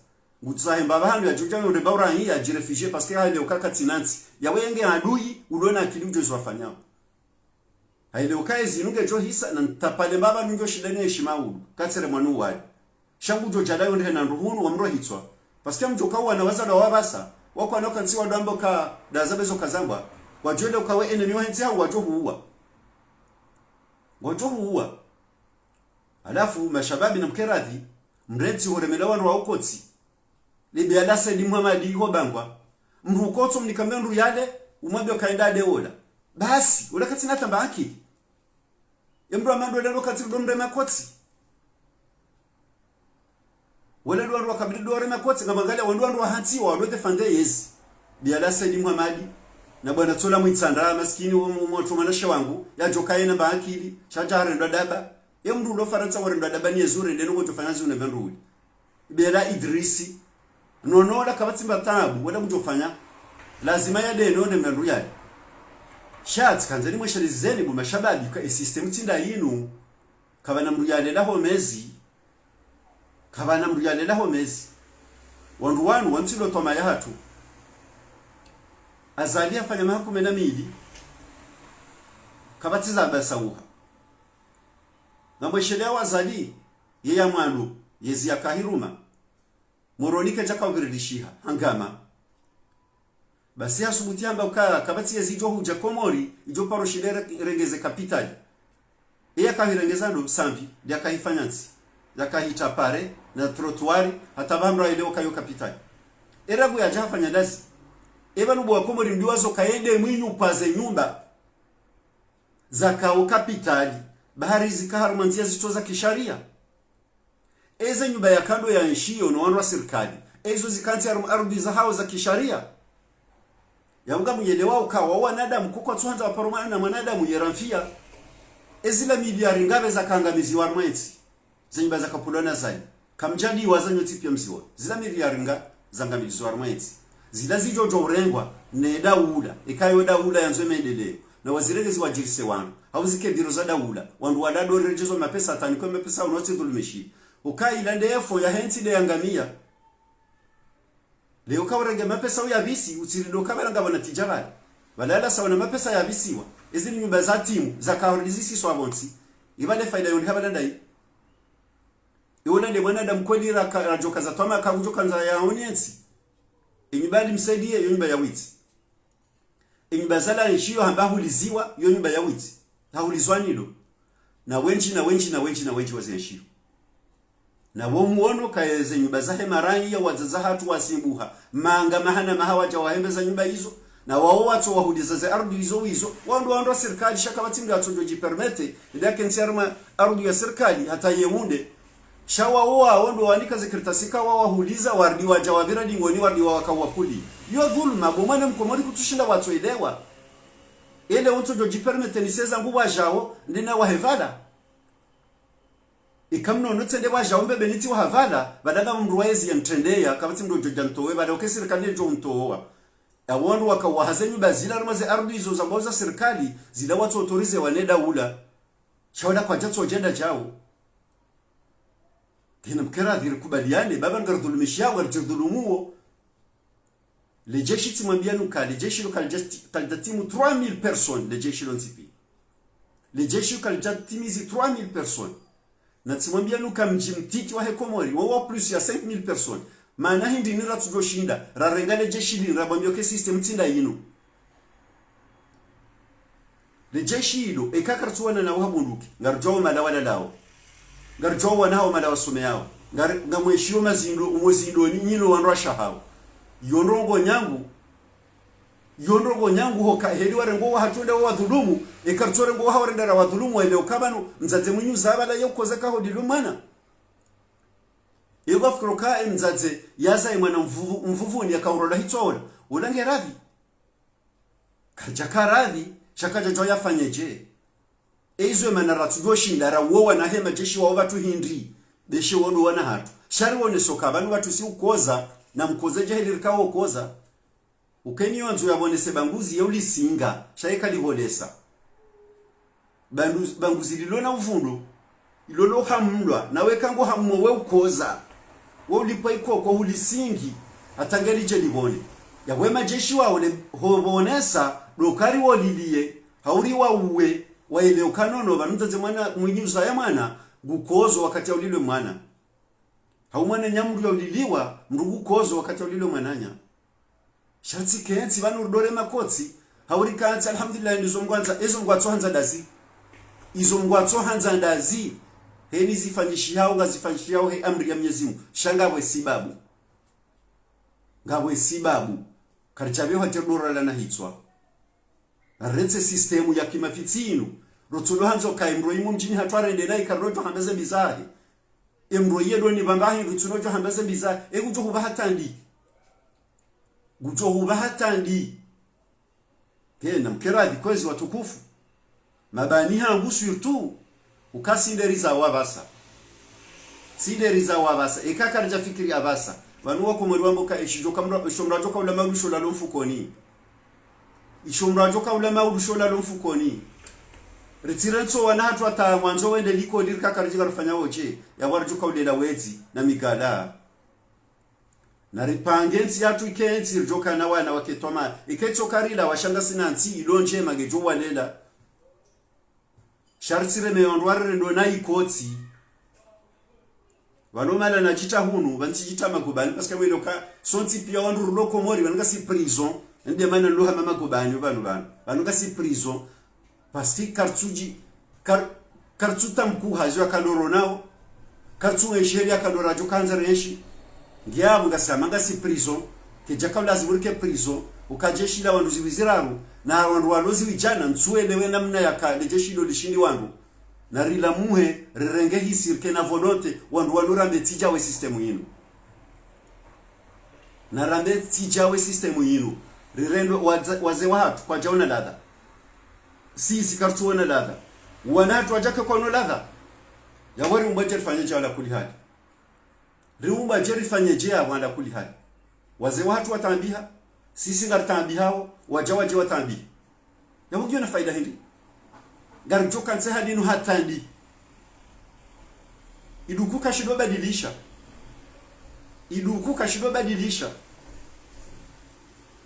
Ngutsahe mba pvahanu yadjo dja yonde mba urahi yadjiréfugié parce que hayelewo ka katsina ntsi. Yawe yenge adui, ulo na akili udjo ziwafanyao. Hayelewo ka ezi inu ngedjo hisa, na ntapale mba pvanu ngyo shinda ni heshima ulu. Katsere mwanu wali. Sha ngudjo djala yo ndehena ndru hunu wa mdru hitswa. Parce que mdjo kawana wazalwa wapvasa, wakwana wakantsi wadjo amba uka daza bezo kazangwa, wadjo ele uka we ennemi wahe ntsi hau wadjo huwa. Wadjo huwa. Halafu, mashababi namkeradhi, mrentsi horemela wandru wa ukotsi. Libe ala Saidi Muhamadi iho bangwa. Mdru ukotso mnika mbe mdru yale, umwambe uka enda ade wola. Basi, wola katsina tamba akili. Ye mdru wa mandru wele ndo katsi ndo mrema kotsi. Wele ndo wandru wakabili ndo warema kotsi, ngamwangalia wandru wandru wahantsiwa, wandru wete fande yezi. Biala Saidi Muhamadi, na bwana Tsola Mwitsandra, maskini wo mwa-, mwa-, mwanashe wangu, yadjoka yena mba akili, sha dja harendwa daba. Ye mdru ulo Farantsa warendwa daba ni yezi urende no kotso fanya zi une mbe mdru uli. Bela Idrisi. Nono wola kapvatsi mba tabu, wola kudjofanya. Lazima yadeno ne mdru yale. Sha tsi kandzani mweshelezeni bo mashababi ka e système tsi nda yinu. Kapvana mdru yale la homezi. Kapvana mdru yale la homezi. Wandru wanu, wantsi lo twama ya hatru. Azali hafanya maha kume na mili. Kapvatsi za basa uha. Ngamweshelea wa Azali, ye ya mwando, yezi yakahiruma. Moroni kedja kauvirilishiha, hangama. Basi hasubuti hamba uka, kapvatsi yezi idjo hudja Komori, idjo paro shile re-, rengeze kapitali. Eya kahirengeza ndo Sambi, ndiya kahifanya ntsi. Ya kahitra pare, na trottoir, hata pvahanu raelewa uka yo kapitali. Era ngu yadja hafanya ndazi. Epvanu bo wa Komori mdiwazo ka yende mwinyi upaze nyumba. Zakao kapitali, bahari zika harumwa ndzia zitso za kisharia. Eze nyumba yakando ya nshiyo no wandru wa sirikali. Ezo zikantsi harumwa ardhwi zahao za kisharia. Yaunga muyelewa uka wo wanadamu kukwa tsuhandza waparo mwana na mwanadamu yeramfia. Ezila miliari ngapve zakangamiziwa harumwa entsi. Ze nyumba zakapvulwa na Azali. Kamdjadiwa zanyo tsi pia mziwa. Zila miliari nga zangamilizwa harumwa entsi. Zila zidjo djo urengwa, ne daula. Eka yo daula yandzo ye maendeleo. Na wazirenge ziwadjirise wanu. Hau zike biro za daula. Wandru wala ndo redjezwa mapesa, hata nikwe mapesa uno tsi dhulumishi. Uka ila nde efo yahe ntsi nde yangamia. Leo ka urenge mapesa uyapvisi, utsiri ndo ka pvala ngapvo na tija pvala. Pvala yala sawa na mapesa yapvisiwa. Ezi ni nyumba za timu, zaka hori zisiswa pvontsi. Ipvale faida yoni ha pvala ndayi. Iwola nde mwanadamu kweli raka-, radjoka za twama ka kudjoka ndza ya onyentsi. Inyumba ali msaidiye, yo nyumba ya witsi. Inyumba zala nshiyo hamba huliziwa, yo nyumba ya witsi. Hahulizwa nilo. Na wendji, na wendji, na wendji, na wendji wa ze nshiyo. Na wo muono ka eze nyumba zahe marangi ya wadzadze hatru wasimbuha. Manga maha na maha wadja wahembeza nyumba izo. Na wao watso wahuliza ze ardhwi izo wizo. Wandru wandru wa sirikali sha kapvatsi mdru atso djo djipermete. Ila kentsi harumwa ardhwi ya sirikali hata ye unde. Sha wao wao ndo wanika ze kartasi ka wawahuliza, warudi wadja wapvira dingoni, warudi wawaka wakuli. Yo dhuluma, bo mwana mkomori kutsushinda watso elewa. Ele wontso djo djipermete ni seza ngu wadjao, ndena wahe pvala. Ika mnono tsende wadjao mbe benitsi waha pvala, pvala nga mdru wa ezi ya ntrendeya, kapvatsi mdru djo dja ntowe, pvala uke sirikali ndjo ntowa. Ya wandru waka wahaze nyumba zila harumwa ze ardhwi izo zambao za sirikali, zila watso autorize wa ne daula. Sha wala kwadja tso djenda djao. Kena mkeradhi rikubaliane, baba ngaridhulumishiao, ngaridjidhulumuo. Le jeshi tsimwambia nuka, le jeshi lo kalidja-, kalidjatimu trois mille personnes, le jeshi lo ntsi pia. Le jeshi kalidjatimizi trois mille personnes. Na tsimwambia nuka mdji mtiti wahe Komori, wawa plus ya cinq mille personnes. Mana hindri ni ratsudjo shinda, rarenga le jeshi lini, rabwambia uke système tsi nda yinu. Le jeshi ilo, eka karitsuwana nao ha bunduki, ngaridjuao mahala walalao. Ngaridjuao wana hao mahala wasomeyao. Ngari-, ngamweshiyo mazindo, umwe zindo ni nyilo wandru washa hao. Yo ndrongo nyangu, yo ndrongo nyangu hoka, heli warenge wahatru nde wawadhulumu, eka ritsorenge wahawarenda rawadhulumu, waelewe uka pvanu, mdzadze mwinyi uzaya pvala ye ukoza kaho lilo mwana. Ego afikiri uka e mdzadze, yazaye mwana mvuvu-, mvuvuni yaka urola hitswa ola. Ola nge radhi. Kadjaka radhi, sha kadjadjuwa yafanye dje. Eizo emana ratsudjo shinda, ra uwo wana he majeshi wao pvatsu hindri, beshe wondo wana hatru. Sha ri woneso ka pvanu pvatsu si ukoza, na mkoze dje heli rika wo ukoza. Ukeni wandzo yapvonese banguzi ye ulisinga, sha ye kalipvolesa. Bandu-, banguzi lilo na uvundo, ilo lo hamlwa, nawe ka ngo hamwo we ukoza. We ulipva ikoko hulisingi, hata nge lidje lipvone. Yawe majeshi wao le hopvonesa, ndo kari wo liliye, hauri wa uwe, waelewe uka nono, pvanu mdzadze mwana, mwinyi uzaya mwana, ngukozo wakati ya ulilwe mwana. Hau mwananya mndru yauliliwa, mndru ngukodzo wakati yaulilwa mwananya. Sha tsi kentsi pvanu ridore makotsi, hau rikantsi, alhamdulillah, ndizo Mngu handza, ezo Mngu atsohandza ndazi. Izo Mngu atsohandza ndazi, heni zifanyishihao, ngazifanyishihao he amri ya Mnyezi Mngu. Sha ngapvo sibabu. Ngapvo sibabu. Karidjapvehwa dje dora la na hitswa. Retse système ya kimafitsi inu. Rotsodo handzo ka emndru imu mdjini hatru arende nayi karidjo hamba ze mbi zahe. Emndru iye doni pvamba hindru tsuno djo hamba ze mbi zahe. E ngudjo hupva hatandi. Ngudjo hupva hatandi. Ke na mkeradhi kwezi watukufu. Mabani hangu surtout, uka tsi nde ridza wapvasa. Tsi nde ridza wapvasa. Eka karidja fikiri apvasa. Pvanu wakomori wambo ka eshi djoka mra-, esho mradjoka ula maudusho lalo mfukoni. Isho mradjoka ula maudusho lalo mfukoni. Ritsirentso wana hatru hata mwandzo wende likoli rika karidjinga rufanya wodje. Yapvo ridjoka ulela wedzi na migala. Na ripange ntsi yatru ike ntsi ridjoka na wana waketwama. Ike tsoka rila washanga sina ntsi ilo ndjema ngedjo walela. Sha ritsireme wandru warendo na ikotsi. Pvanu mala nadjita hunu, pvanu tsidjita magobani, parce que mwendo ka, sontsi piya wandru rulo Komori, pvanu ngasi prison, nde mana nilo hama magobani, pvanu pvanu. Pvanu ngasi prison, parce que karitsudji, kar-, karitsutamkuha zo yakadoro nao, karitsu enshi heli yakadoro adjo kandza renshi. Ngiyapvo ngasi hama ngasi prison, kedjaka ulazimu rike prison, uka djeshi la wandru ziwi ziraru, na wandru walo ziwi djana, ntsuelewe namna yaka, le djeshi lo lishindi wandru. Na rilamuhe, rirenge hisi rike na volonté, wandru wanu rambe tsidja we système yinu. Na rambe tsidja we système yinu. Rirendo waze-, wazee wahatru kwadjaona ladha. Sisi karitsuona ladha. Wana hatru wadjake kwaono ladha. Yapvo riumbwa dje rifanye dje ala kuli hali. Riumbwa dje rifanye dje yapvo ala kuli hali. Wazee wahatru watambiha, sisi ngaritambihao, wadja wadje watambiha. Yapvo ngiyo na faida hindri. Ngaridjoka ntsi hali inu hatandi. Iduku kashindo badilisha. Iduku kashindo badilisha.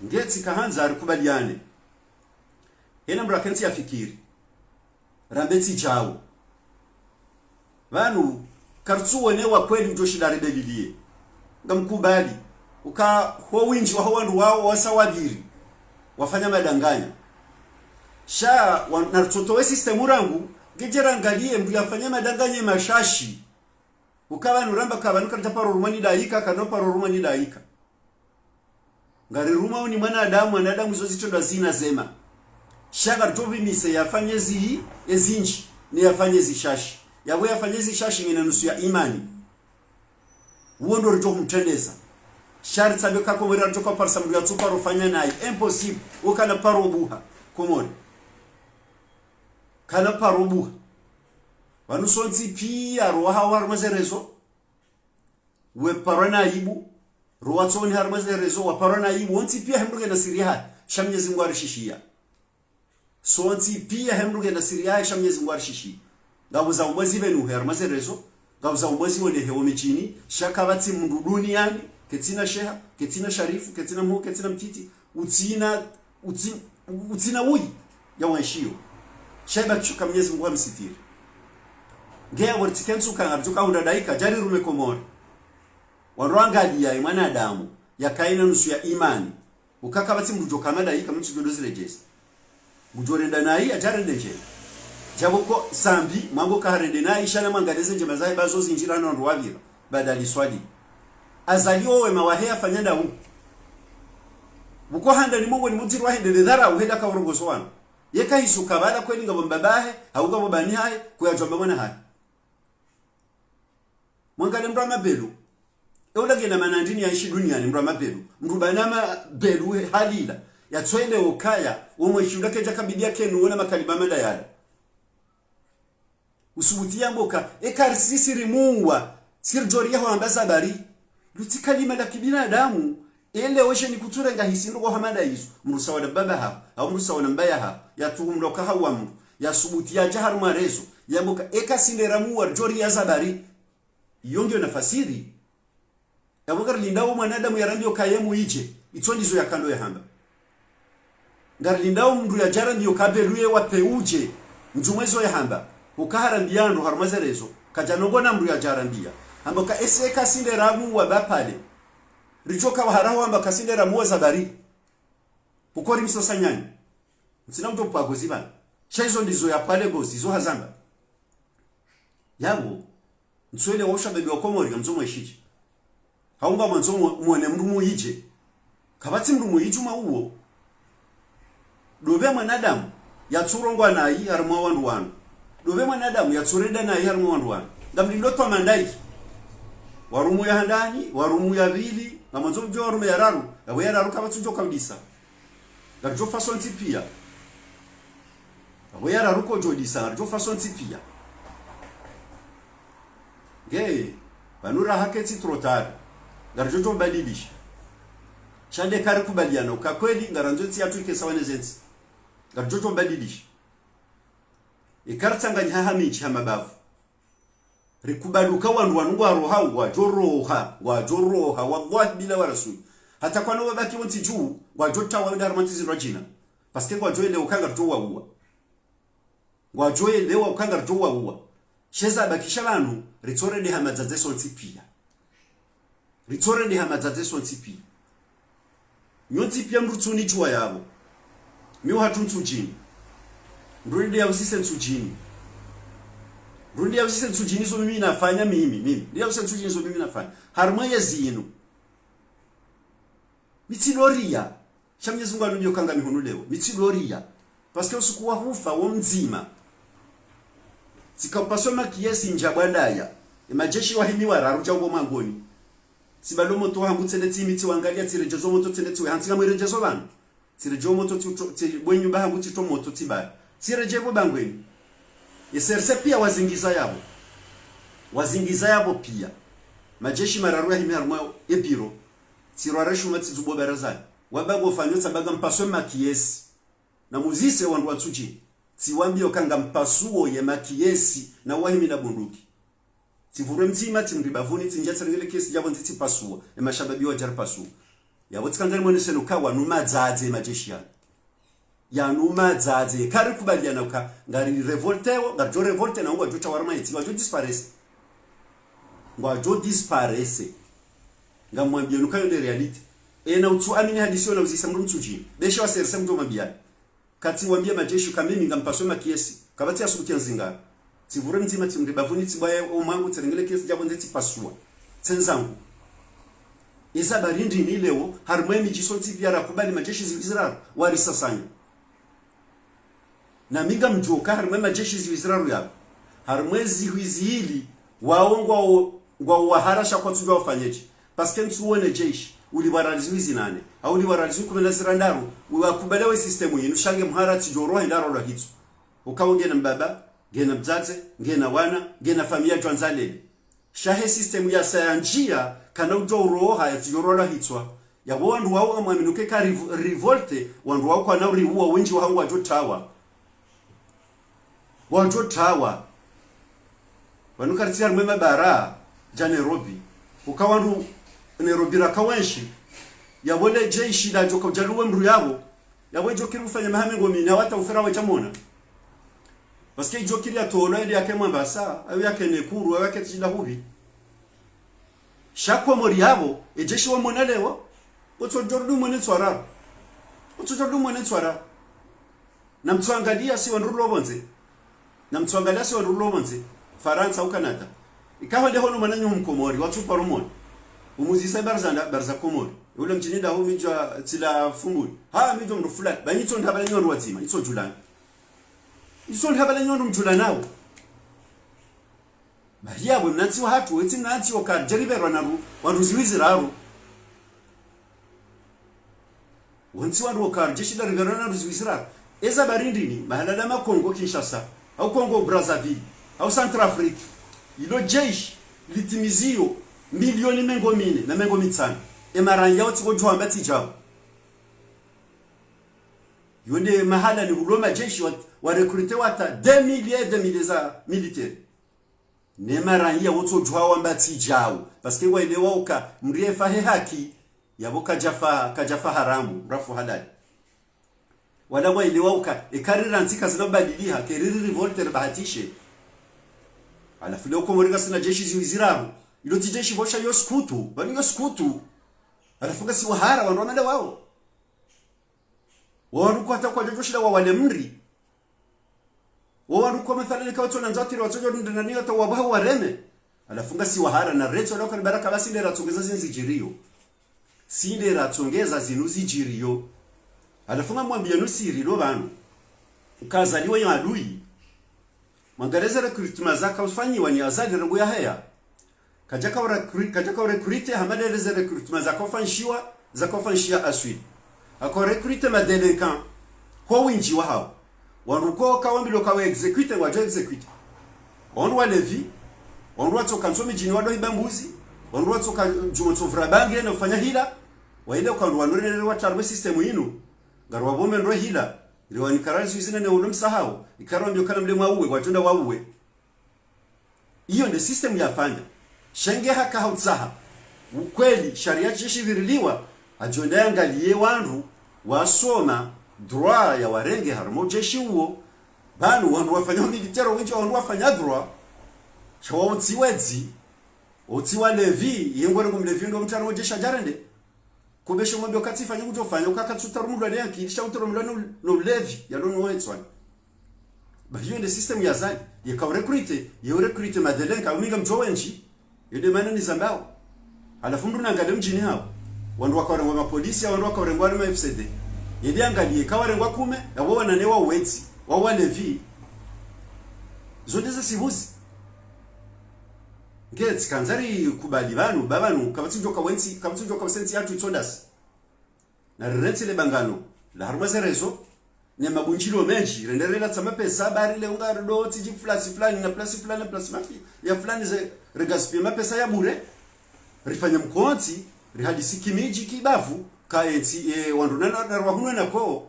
Ngetsi kahandza rikubaliane. Hena mdru akentsi yafikiri. Rambe tsidjao. Pvanu, karitsuone wa kweli udjo shinda ribeliliye. Ngamkubali. Uka ho windji waho wandru wao wasa wapviri. Wafanya madanganya. Sha, wa-, naritsotowe système rangu, ngedje rangaliye mndru yafanya madanganya mashashi. Uka pvanu ramba ka pvanu karidja paro rumwa ni daika, kano paro rumwa ni daika. Ngarirumwa uni mwanadamu, mwanadamu izo zitrendwa zina zema. Sha ngaritopvimise yafanye zi, ezindji, ne yafanye zishashi. Yapvo yafanye zishashi ngena nusu ya imani. Uwo ndo ridjo humtrendeza. Sha ritsambe ka Komori ridjoka parisa mndru yatsuparo fanya nayi. Impossible. Uka na paro buha. Komori. Kana paro buha. Pvanu sontsi piya rowaha harumwa ze réseaux. We parwa na aibu, rowa tsoni harumwa ze réseaux, waparwa na aibu, wontsi piya he mndru ngena siri yahahe, sha Mnyezi Mngu arishishiya. Sontsi piya he mndru ngena siri yahahe, sha Mnyezi Mngu arishishiya. Ngapvo za umwezi pvenu he harumwa ze réseaux, ngapvo za umwezi wonehe wo midjini, sha kapvatsi mndru duniyani, ketsina sheha, ketsina sharifu, ketsina mhuu, ketsina mtiti, utsina, utsi-, utsina uyi, ya wanshiyo. Sha iba kishuka Mnyezi Mngu amsitiri. Nge yapvo ritsikentsuka ngaridjoka hundra daika, djari rume Komori. Wandru wangaliya ye mwanadamu, yakaina nusu ya imani. Uka kapvatsi mndru djoka madaika, mndru djo ndo ziredjeza. Mndru djo renda nayi, adjarende ndjema. Djapvo ko sambi, mwango kaharende nayi, sha na mwangaliye ze ndjema zahe ba zo zindjira no wandru wapvira, badali swali. Azali owe mawahe yafanya ndawu. Buko handa ni mongo ni mudiri wahe ndele dhara, uhenda ka urongozo wanu. Yeka hisu kabala kweli ngapvo mbabahe, hau ngapvo bani hahe, kuyadjwamba mwana hahe. Mwangaliye mndru wa mabelu. Eula ngena mana ndrini ya ishi duniyani mndru wa mabelu. Mndru bana mabelu he halila. Yatswele okaya, omweshi ula kedja kabidi yakenu wona makalima mala yala. Usubuti yamboka, eka risisi rimuwa, siri djori yaho hamba zabari. Lutsi kalima la kibinadamu, ele oshe ni kutsurenga hisi ndo kwa hamada izo. Mndru sawa na mbaba haho, hau mndru sawa na mbaya haho, yatuhumloka hawa mndru, yasubuti yadja harumwa réseaux, yamboka, eka sinde ramuwa, djori ya zabari. Iyo ngiyo nafasiri. Yapvo ngarilindao mwanadamu yarambiyo kaye muidje, itso ndizo yakando yahamba. Ngarilindao mndru yadjarambiyo kabeluye wape udje, mdjumwe zo yahamba. Uka harambiya ndo harumwa ze réseaux, kadjanongona mndru yadjarambiya. Hamba ka ese kasinde ramu wa bapale. Ridjo ka waharaho hamba kasinde ramu wa zabari. Pukori msosa nyanyi. Ntsina mdjo pwago zibana. Sha izo ndizo ya pwale gozi, izo hazamba. Yapvo, ntsuwele wa ushababi wa Komori, ngamdjo mweshidje. Hau ngamwandzo mwo-, mwone mndru muyidje. Kapvatsi mndru muyidje uma uwo. Dopvi mwanadamu yatsurongwa nayi harimwa wandru wanu. Dopvi mwanadamu yatsurenda nayi harimwa wandru wanu. Ngamlilo twa mandayi. Warumu ya handani, warumu ya pvili, ngamwandzo mdjo warumu ya raru, yapvo ya raru kapvatsi udjo kaudisa. Ngaridjo fa sontsi piya. Yapvo ya raru kodjo disa, ngaridjo fa sontsi piya. Nge, pvanu raha ketsi trop tard. Ngaridjo djo mbadilisha. Sha nde karikubaliana, uka kweli, ngarandzo ntsi yatru ike sawa ne zentsi. Ngaridjo djo mbadilisha. Ika ritsanganyiha ha midji ha mabavu. Rikubali uka wandru wanu ngwaroha, ngwadjo roha, ngwadjo roha, wallahi bila wa rasuli. Hata kwana wabaki wontsi dju, ngwadjo tawa wenda harimwa ntsi zindrwadjina. Parce que ngwadjo elewa uka ngaridjo wauwa. Ngwadjo elewa uka ngaridjo wauwa. Sha eza bakisha pvanu, ritsorendeha madzadze sontsi piya. Ritsorendeha madzadze sontsi piya. Nyontsi piya mndru tsunidjuwa yapvo. Mi uhatru Ntsudjini. Mndru nende yauzise Ntsudjini. Mndru nende yauzise Ntsudjini zo mimi nafanya mimi, mimi. Nende yauzise Ntsudjini zo mimi nafanya. Harimwa yezi inu. Mi tsidjoriya. Sha Mwenyezi Mungu anudjo kanga mihunu leo. Mi tsidjoriya. Parce que usiku wa hufa wo mdzima. Tsika upaswa makiyesi ndja bwandaya. E majeshi wahimi wararu dja ubo mangoni. Tsibalo moto hangu tsende tsimi tsiwangaliya tsiredjezo moto tsende tsiwe. Hantsi ngamwiredjezo pvanu. Tsiredjezo moto tsi-, tsi-, bwenyu ba hangu tsitso moto tsibali. Tsiredjee bo bangweni. E serse piya wazingiza yapvo. Wazingiza yapvo piya. Majeshi mararu yahimi harimwa e biro. Tsirwara shuma tsidzubo barazani. Waba ngofanyo tsabaga mpaswe makiyesi. Na muzise wandru wa Ntsudjini. Tsiwambiyo uka ngampasuwo ye makiyesi na wahimi na bunduki. Tsivurwe mdzima, tsimri bavuni, tsindja tsirengele kesi djapvo ndzi tsipasuwa. E mashababi wadja ripasuwa. Yapvo tsikandza nimwonese no uka wanu madzadze e majeshi yanu. Yanu madzadze. Karikubaliana uka ngari revoltewo, ngaridjo revolte na ngwadjo tawa harimwa yentsi, ngwadjo disparaître. Ngwadjo disparaître. Ngamwambiyo no uka yo nde réalité. Ena utsu amini hadisi yo na uzisa mndru Mtsudjini. Beshe wa serse mndru mwambiyani. Katsi wambiya majeshi uka mimi ngampaswe makiyesi. Kapvatsi ya subuti ya nzinga. Tsivurwe mdzima, tsimri bavuni, tsibwaye o mwangu, tsirengele kesi djapvo ndze tsipasuwa. Tsenzangu. Eza barindi ni leo, harimwa e midji sontsi piya rakubali majeshi zihwi ziraru, warisasanya. Na mi ngamdjuwo uka harimwa e majeshi zihwi ziraru yapvo. Harimwa e zihwi zili, wao ngwao, ngwao wahara sha kwatsudjuwa wafanyedje. Parce que ntsuwone jeshi, ulipvwa riali zihwi zinane, hau ulipvwa riali zihwi kume na zirandaru, uwakubali we système yinu, sha nge mhara tsidjoroha hindru lwa hitswa. Uka wo ngena mbaba, ngena mdzadze, ngena wana, ngena famiyi djwandzalele. Sha he système ya saya ndjiya, kana udjo uroha yatsidjoroha lwa hitswa. Yapvo wandru wao ngamwamini uka eka riv-, revolte, wandru wao kwana uriuwa wendji wahangu wadjo tawa. Wadjo tawa. Pvanu karitsi harimwa e mabara dja Nairobi. Uka wandru Nairobi raka wendji. Yapvo le jeshi ladjo ka udjaluwe mndru yapvo. Yapvo idjo kiri ufanya maha mengo mine, hau hata ufe ra wedja mwona. Parce que idjo kiri yatolwa, ili yake Mwambasa, au yake Nekuru, au yake tsidja hupvi. Sha Komori yapvo, e jeshi wamwona leo, utsodjo rudi mwone ntswara. Utsodjo rudi mwone ntswara. Na mtsuangaliya si wandru rilo pvondze. Na mtsuangaliya si wandru rilo pvondze. Farantsa au Canada. Ika hwende hono mwananyaho Mkomori, watsuparo mwone. Umuzisa bariza nda, bariza Komori. Ule mdjini ndaho midjwa tsila Fumbuni. Ha, midjwa mndru fulani. Ba nyitso ndapvala nyi wandru wadzima, nyitso djulana. Nyitso ndapvala nyi wandru mdjulanao. Bari yapvo mnantsi wahatru, wetsi mnantsi wo karidjariberwa na ru-, wandru zihwi ziraru. Wontsi wandru wo karidjashinda riberwa na wandru zihwi ziraru. Eza barindi ni, mahala la ma Congo Kinshasa, hau Congo Brazzaville, hau Centrafrique. Ilo jeshi, litimiziyo, milioni mengo mine, na mengo mitsanu. E maranya wotsi kodjuwa amba tsi djawo. Yo nde mahala ni hulo majeshi wa, wa recruter wata des milliers, des milliers za militaires. Ne maranya wotsodjuwa wamba tsi djawo. Parce que waelewa uka, mndru yefa he haki, yapvo kadjafa, kadjafa haramu, rafu halali. Wala waelewa uka, eka rirantsi kazina ubadiliha, ke riri revolte ribahatishe. Halafu leo Komori ngasina jeshi zihwi ziraru. Ilo tsi jeshi pvo sha yo sukutu, pvanu yo sukutu. Halafu ngasi wahara, wandru wamele wao. Wandru kwata kwadjadjo shinda wawale mri. Wandru kwa mathalani kawatsona ndzatiri watsodjo ndrendani hata wapvaha wareme. Halafu ngasi wahara na retso leo kani baraka basi nde ratsongeza zinu zidjiriyo. Si nde ratsongeza zinu zidjiriyo. Halafu ngamwambiye nu siri lo pvanu. Ukazaliwa ya adui. Mwangalie ze recrutement zaka ufanyiwa ni Azali rangu yaheya. Kadjaka urecru-, kadjaka urecruter hama nde ze recrutement zaka ufanshiwa, zaka ufanshiya aswili. Haka urecruter ma délinquants ho windji wahao. Wandru ko kawambilwa kawa exécuter, ngwadjo exécuter. Wandru walevi, wandru watsoka ntso midjini wado hiba mbuzi, wandru watsoka djumwa ntso vura bangi na ufanya hila, waile uka wandru wanu rerere watarwe système inu, ngari wapvome ndro hila, riwanika rali zizina ne ulo msahao, ikao wambilwa kana mle mwauwe, ngwadjo enda wauwe. Iyo nde système yafanya. Sha nge haka hautsaha ukweli, sharia jeshi pviriliwa, hadjo enda yangaliye wandru wasoma droit ya warenge harumwa ujeshi uwo. Pvanu wandru wafanya militaire windji, wandru wafanya droit. Sha wao tsi wedzi, wao tsi walevi, ye ngwere ngu mlevi ndo mtana ujeshi hadjarende. Kubeshe mwambe ukatsifanya kudjofanya, uka katsutarumulwa ne ankili, sha utarumulwa no, no ulevi, yalo no wetswani. Ba hiyo nde système ya Azali, yeka urecruter, ye urecruter ma délinquants, uminga mdjo wendji, yo nde mana nizambao. Halafu mndru nangalie mdjini hao. Wandru waka warengwa mapolisi, wandru waka warengwa ma F C D. Yende angaliye, kawarengwa kume, na wo wanane wa wedzi, wa walevi. Zo nde ze sibuzi. Nge tsikandza rikubali pvanu, ba pvanu, kapvatsi udjoka wentsi, kapvatsi udjoka wentsi yatru itsondasi. Na rirentsi le bangano la harumwa ze réseaux, ne mabundjilio mendji, renderela tsa mapesa, bari le unga rido tsidji fulasi fulani, na plasi fulani, na plasi mafi, ya fulani ze, regaspiller mapesa ya bure, rifanye mkontsi, rihadisi kimidji kibavu, ka entsi, e, wandru na, na, na rwahunwe na ko.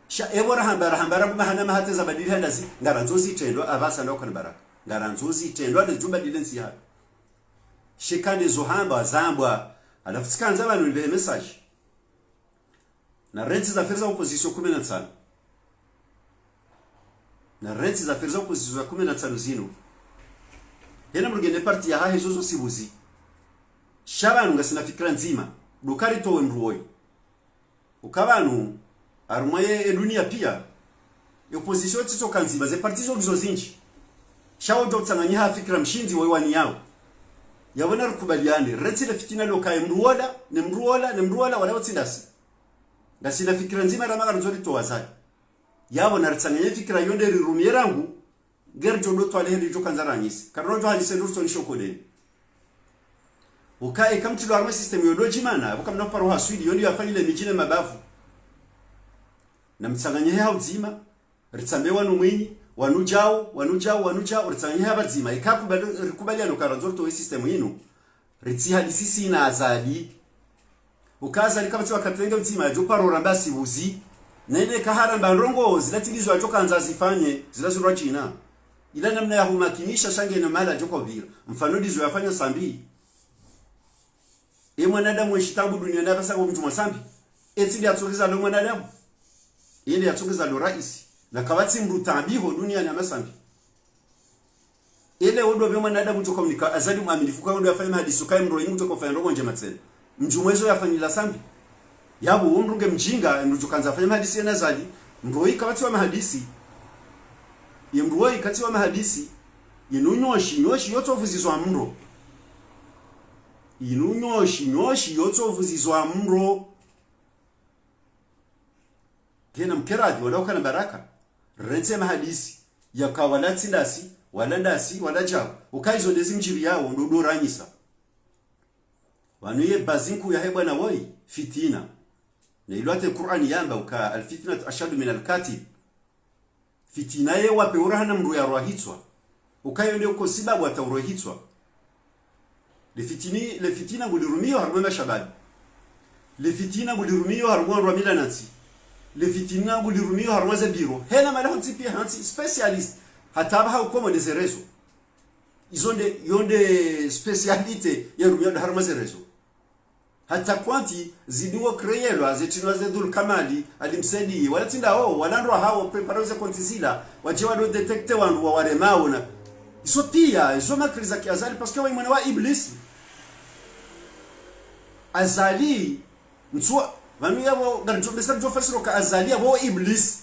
Sha ewo rahamba, rahamba, rahamba, mahana mahateza badili handasi, ngarandzo zitrendwa, apvasa ndo kani baraka. Ngarandzo zitrendwa, nde zidjo badili ntsi yahatru. Sheka nde zo hamba, zambwa, halafu tsikandza pvanu nipvehe message. Na rentsi ze affaires za opposition kume na ntsanu. Na rentsi ze affaires za opposition za kume na ntsanu zinu. Hena mndru ngena parti yahahe zo zo sibuzi. Sha pvanu ngasina fikira ndzima. Ndo kari towe mndru woyi. Uka pvanu, harumwa ye, ye dunia pia, ye opposition tsitso ka ndzima, ze parti zo ngizo zindji. Sha wodjo utsanganyiha fikira mshindzi woyi waniyao. Yapvo na rikubaliane, rentsi le fitina lo kaye mndru wola, ne mndru wola, ne mndru wola, wala wotsindasi. Ngasina fikira ndzima rama ngarandzo ritowa zayi. Yapvo na ritsanganye fikira yo nde rirumiye rangu, ngeri djo ndo twale hende djo kandza ranyise. Karino djo halise ndo ritsoni shokodeni. Uka eka mtilo harumwa système yo ndo djimana, uka mna paro haswili, yo ndo yafanyile midji ne mabavu. Na mtsanganye he haudzima, ritsambe wanu Mwinyi, wanu djau, wanu djau, wanu djau, ritsanganye he hapvadzima. Eka kubali, rikubaliano karandzo ritowe système inu. Ritsi hadisi sina Azali. Uka Azali kapvatsi wakati wenge mdzima yadjo paro ramba sibuzi. Na ile kaharamba ndrongo, zila tsi ndizo yadjo kandza zifanye, zila zirwa djina. Ila namna ya humakinisha sha ngena mala yadjo ka upvira. Mfano ndizo yafanya Sambi. E mwanadamu wenshi tabu duniani apvasa kwa mndru mwa Sambi. Etsi nde yatsongeza lo mwanadamu. Ende yatsongeza lo raisi. Na kapvatsi mndru tabiho duniani hama Sambi. Ele ondo be mwanadamu djo ka unika Azali mwaminifu ka ondo yafanya mahadisi ukaye mndru woyi mndru djo ka ufanya ndrongo ndjema tsena. Mdjumwa ezo yafanyila Sambi. Yapvo wo mndru nge mdjinga, mndru djo kandza afanye mahadisi yena Azali. Mndru woyi kapvatsi wa mahadisi. Ye mndru woyi kapvatsi wa mahadisi. Inu nyoshi, nyoshi yotso vuzizwa mro. Inu nyoshi, nyoshi yotso vuzizwa mro. Ngena mkeradhi, wala ukana baraka. Rentsi mahadisi. Yaka wala tsi ndasi, wala ndasi, wala djau. Uka izo ndezi mdjiri yawo, ndo ndo ranyisa. Pvanu ye bazi nkuu yahe bwana woyi, fitina. Na ilo hata Qur'ani yamba uka الفتنة أشد من القتل. Fitina ye wapve ura hana mndru yarwa hitswa. Uka yo nde uko sibabu hata urwa hitswa. Le fitini, le fitina ngulirumiyo harumwa mashababi. Le fitina ngulirumiyo harumwa wandru wa mila na ntsi. Le fitina ngulirumiyo harumwa ze biro. Hena mala hontsi pia hantsi spécialiste. Hata apvaha ukomo nde ze réseaux. Izo nde, yo nde spécialité ya rumiyo nda harumwa ze réseaux. Hata kwantsi zidingo créelwa, ze tsinwa ze Dhul Kamali, Ali Msaidie, wala tsi ndawo, wala ndo hawo préparer ze kontsi zila, wadje wado détecter wandru wa waremao na. Izo pia, izo makri za ki Azali, parce que wayi mwana wa Iblisi. Azali, ntsuwa, pvanu yapvo, ngaridjo, besa ridjo fasiri uka Azali yapvo wa Iblisi.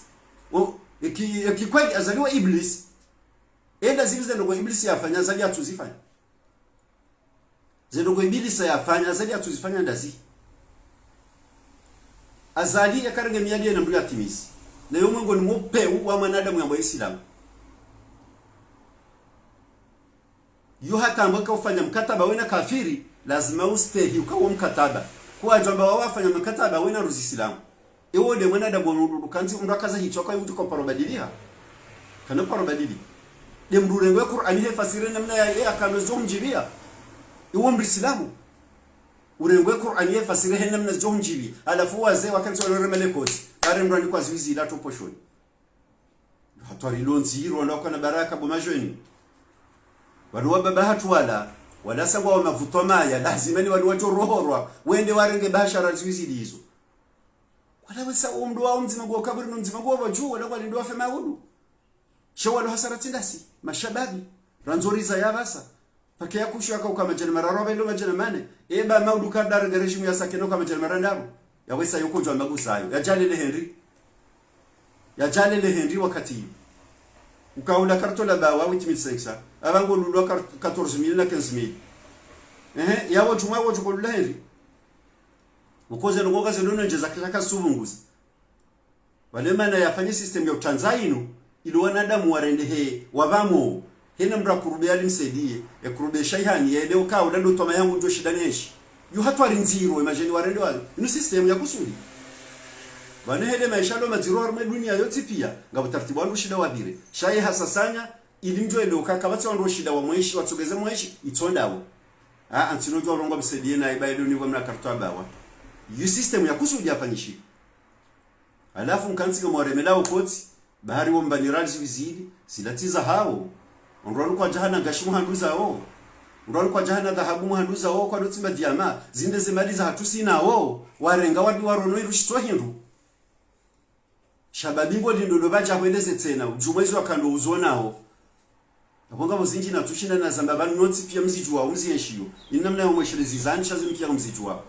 O, eki, eki kweli Azali wa Iblisi. Enda zipvi ze ndrongoo Iblisi yafanya, Azali yatsuzifanya. Ze ndrongoo Iblisi yafanya, Azali yatsuzifanya ndazi. Azali yakarenge miadi yena mndru yatimizi. Na yo mwengoni mwa upvewu wa mwanadamu yambwa Isilamu. Yo hata ambwa ka ufanya mkataba wena kafiri, lazima ustehi uka wo mkataba. Kuwadjwamba wawo wafanya mkataba wena ruzi Isilamu. Ewo nde mwanadamu wa mndru kandzi mndru akaza hitswa kwa yutu kwa paro badiliha. Kana paro badili. Nde mndru urengwe Kur'ani he fasiri namna ya, ya kano zo mdjibia. Ewo mndru Isilamu. Urengwe Kur'ani ye fasiri he namna zo mdjibia. Halafu wazee wakandzi walo remele koti. Bare mndru anikwa ziwi zila tsoposhoni. Hatwari lo ndziro, wandru wakana baraka bo majeni. Wandru wa baba hatru wala, wala sangwa wa mavutwa maya, lazima ni wandru wadjo rohorwa, wende warenge bashara ziwi zili izo. Wala wesa umndru wa umdzima ngwa kaburi no mdzima ngwa pvadju, wala walindo wafe maudu. Sha walo hasara tsi ndasi, mashababi, randzo riza ya pvasa. Pake ya kushu yaka uka madjana mararu, apvo ilo madjana mane. Eba maudu ka dara nge régime ya sakeno ka madjana marandaru. Ya wesa yo kodjwa maguzayo. Ya djalele hindri. Ya djalele hindri wakati iyo. Uka ula karto la bawa huit mille cinq cents. Apva ngo lulwa kar-, quatorze mille na quinze mille. Ehe, ya wo djumwa wo djuko lula hindri. Ukoze ndrongoo ka ze ndrongoo ndje za kaka subunguzi. Wale mana yafanye système ya utsandza inu, ili wanadamu warendehe wapvamo, hena mndru akurube Ali Msaidie, yakurube Shaihani, yaelewe uka ula ndo twama yangu ndjo shinda nenshi. Yo hatwari ndziro, imagine warende wale. Inu système ya kusudi. Pvanu hele maesha lo madziro harumwa dunia yontsi pia, ngapvo taratibu wandru shinda wapvire. Sha ye hasasanya, ili mndjo elewe uka kapvatsi wandru shinda wamweshi, watsogeze mweshi, itsondawo. Ah, antsino djuwa urongoa Msaidie na iba edo ni kwa mna karto abawa. Yo système ya kusudi yafanyishiha. Halafu mkantsi ngamwaremela okoti, bahari wo mbani rali ziwi zili, zila tsi zahawo. Ondrwanu kwadjahana ngashi muhandru zawo. Ondrwanu kwadjahana dhahabu muhandru zawo, kwalo tsimba diama, zinde ze mali zahatru sinawo, warenga wadi warono irushitswa hindru. Shababi ngo lindo lo pvadja hweleze tsena, udjumwa izo wakando uzonawo. Apvo ngapvo zindji natsushinda nazamba pvanu nyontsi pia mzidjuwa, mzienshiyo. Inu namna yo mweshelezi zani sha zinu pia mzidjuwa.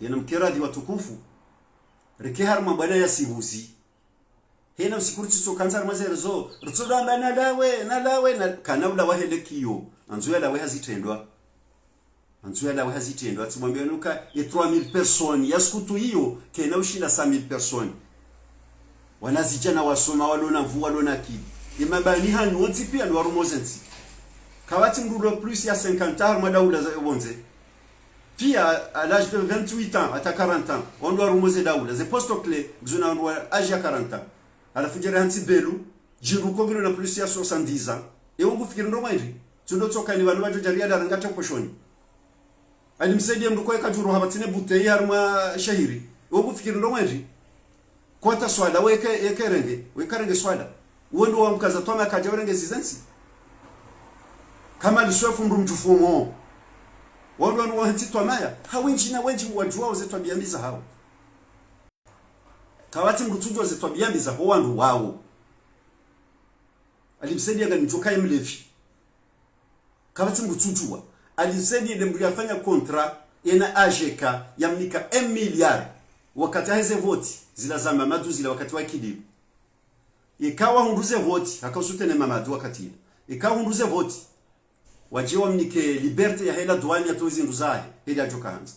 Yena mkeradhi watukufu. Reke harumwa bwana ya sihuzi. Hena usiku ritsitso kandza harumwa ze réseaux. Ritsodo amba nalawe, nalawe, na, kana ulawa hele kiyo. Andzo yalawe hazitrendwa. Andzo yalawe hazitrendwa, atsimwambia nuka, e trois mille personnes, ya sukutu iyo, kena ushinda cinq mille personnes. Wanazidjana wasoma, walona nvu, walona akili. E mabani hanyu wontsi pia ndo warumwa ze ntsi. Kapvatsi mndru ulo plus ya cinquante ans harumwa daula za pvondze. Pia, à l'âge de vingt-huit ans, hata quarante ans, wandru warumwa ze daula. Ze postes clés, ngizo na wandru wa âge ya quarante ans. Halafu djere hantsi Belu, djindru ko ngilo na plus ya soixante-dix ans. Ewe ngufikiri ndo mwendri? Tsundo tsoka ni pvanu pvadjo djaria dara ngata poshoni. Ali Msaidie mndru ko eka djuru hapvatsine bouteille harumwa shahiri. Ewe ngufikiri ndo mwendri? Kwata swala, weke, eke renge, weka renge swala. Uwo ndo wamkaza twama kadja urenge zize ntsi. Kama liswefu mndru mdjufu mo. Wandru wanu wahantsi twamaya. Ha wendji na wendji wadjuwao ze twabia mbi zahawo. Kapvatsi mndru tsudjuwa ze twabia mbi zaho wandru wawo. Ali Msaidie nganidjo kaye mlevi. Kapvatsi mndru tsudjuwa. Ali Msaidie nde mndru yafanya contrat yena A G K yamnika un milliard. Wakati aheze voti, zila za Mamadou zila wakati wa Ikililu. Ika wahundru ze voti, haka usutene Mamadou wakati ila. Ika wahundru ze voti, wadje wamnike liberté ya hela douane yatowe zindru zahe, heli yadjo kahandza.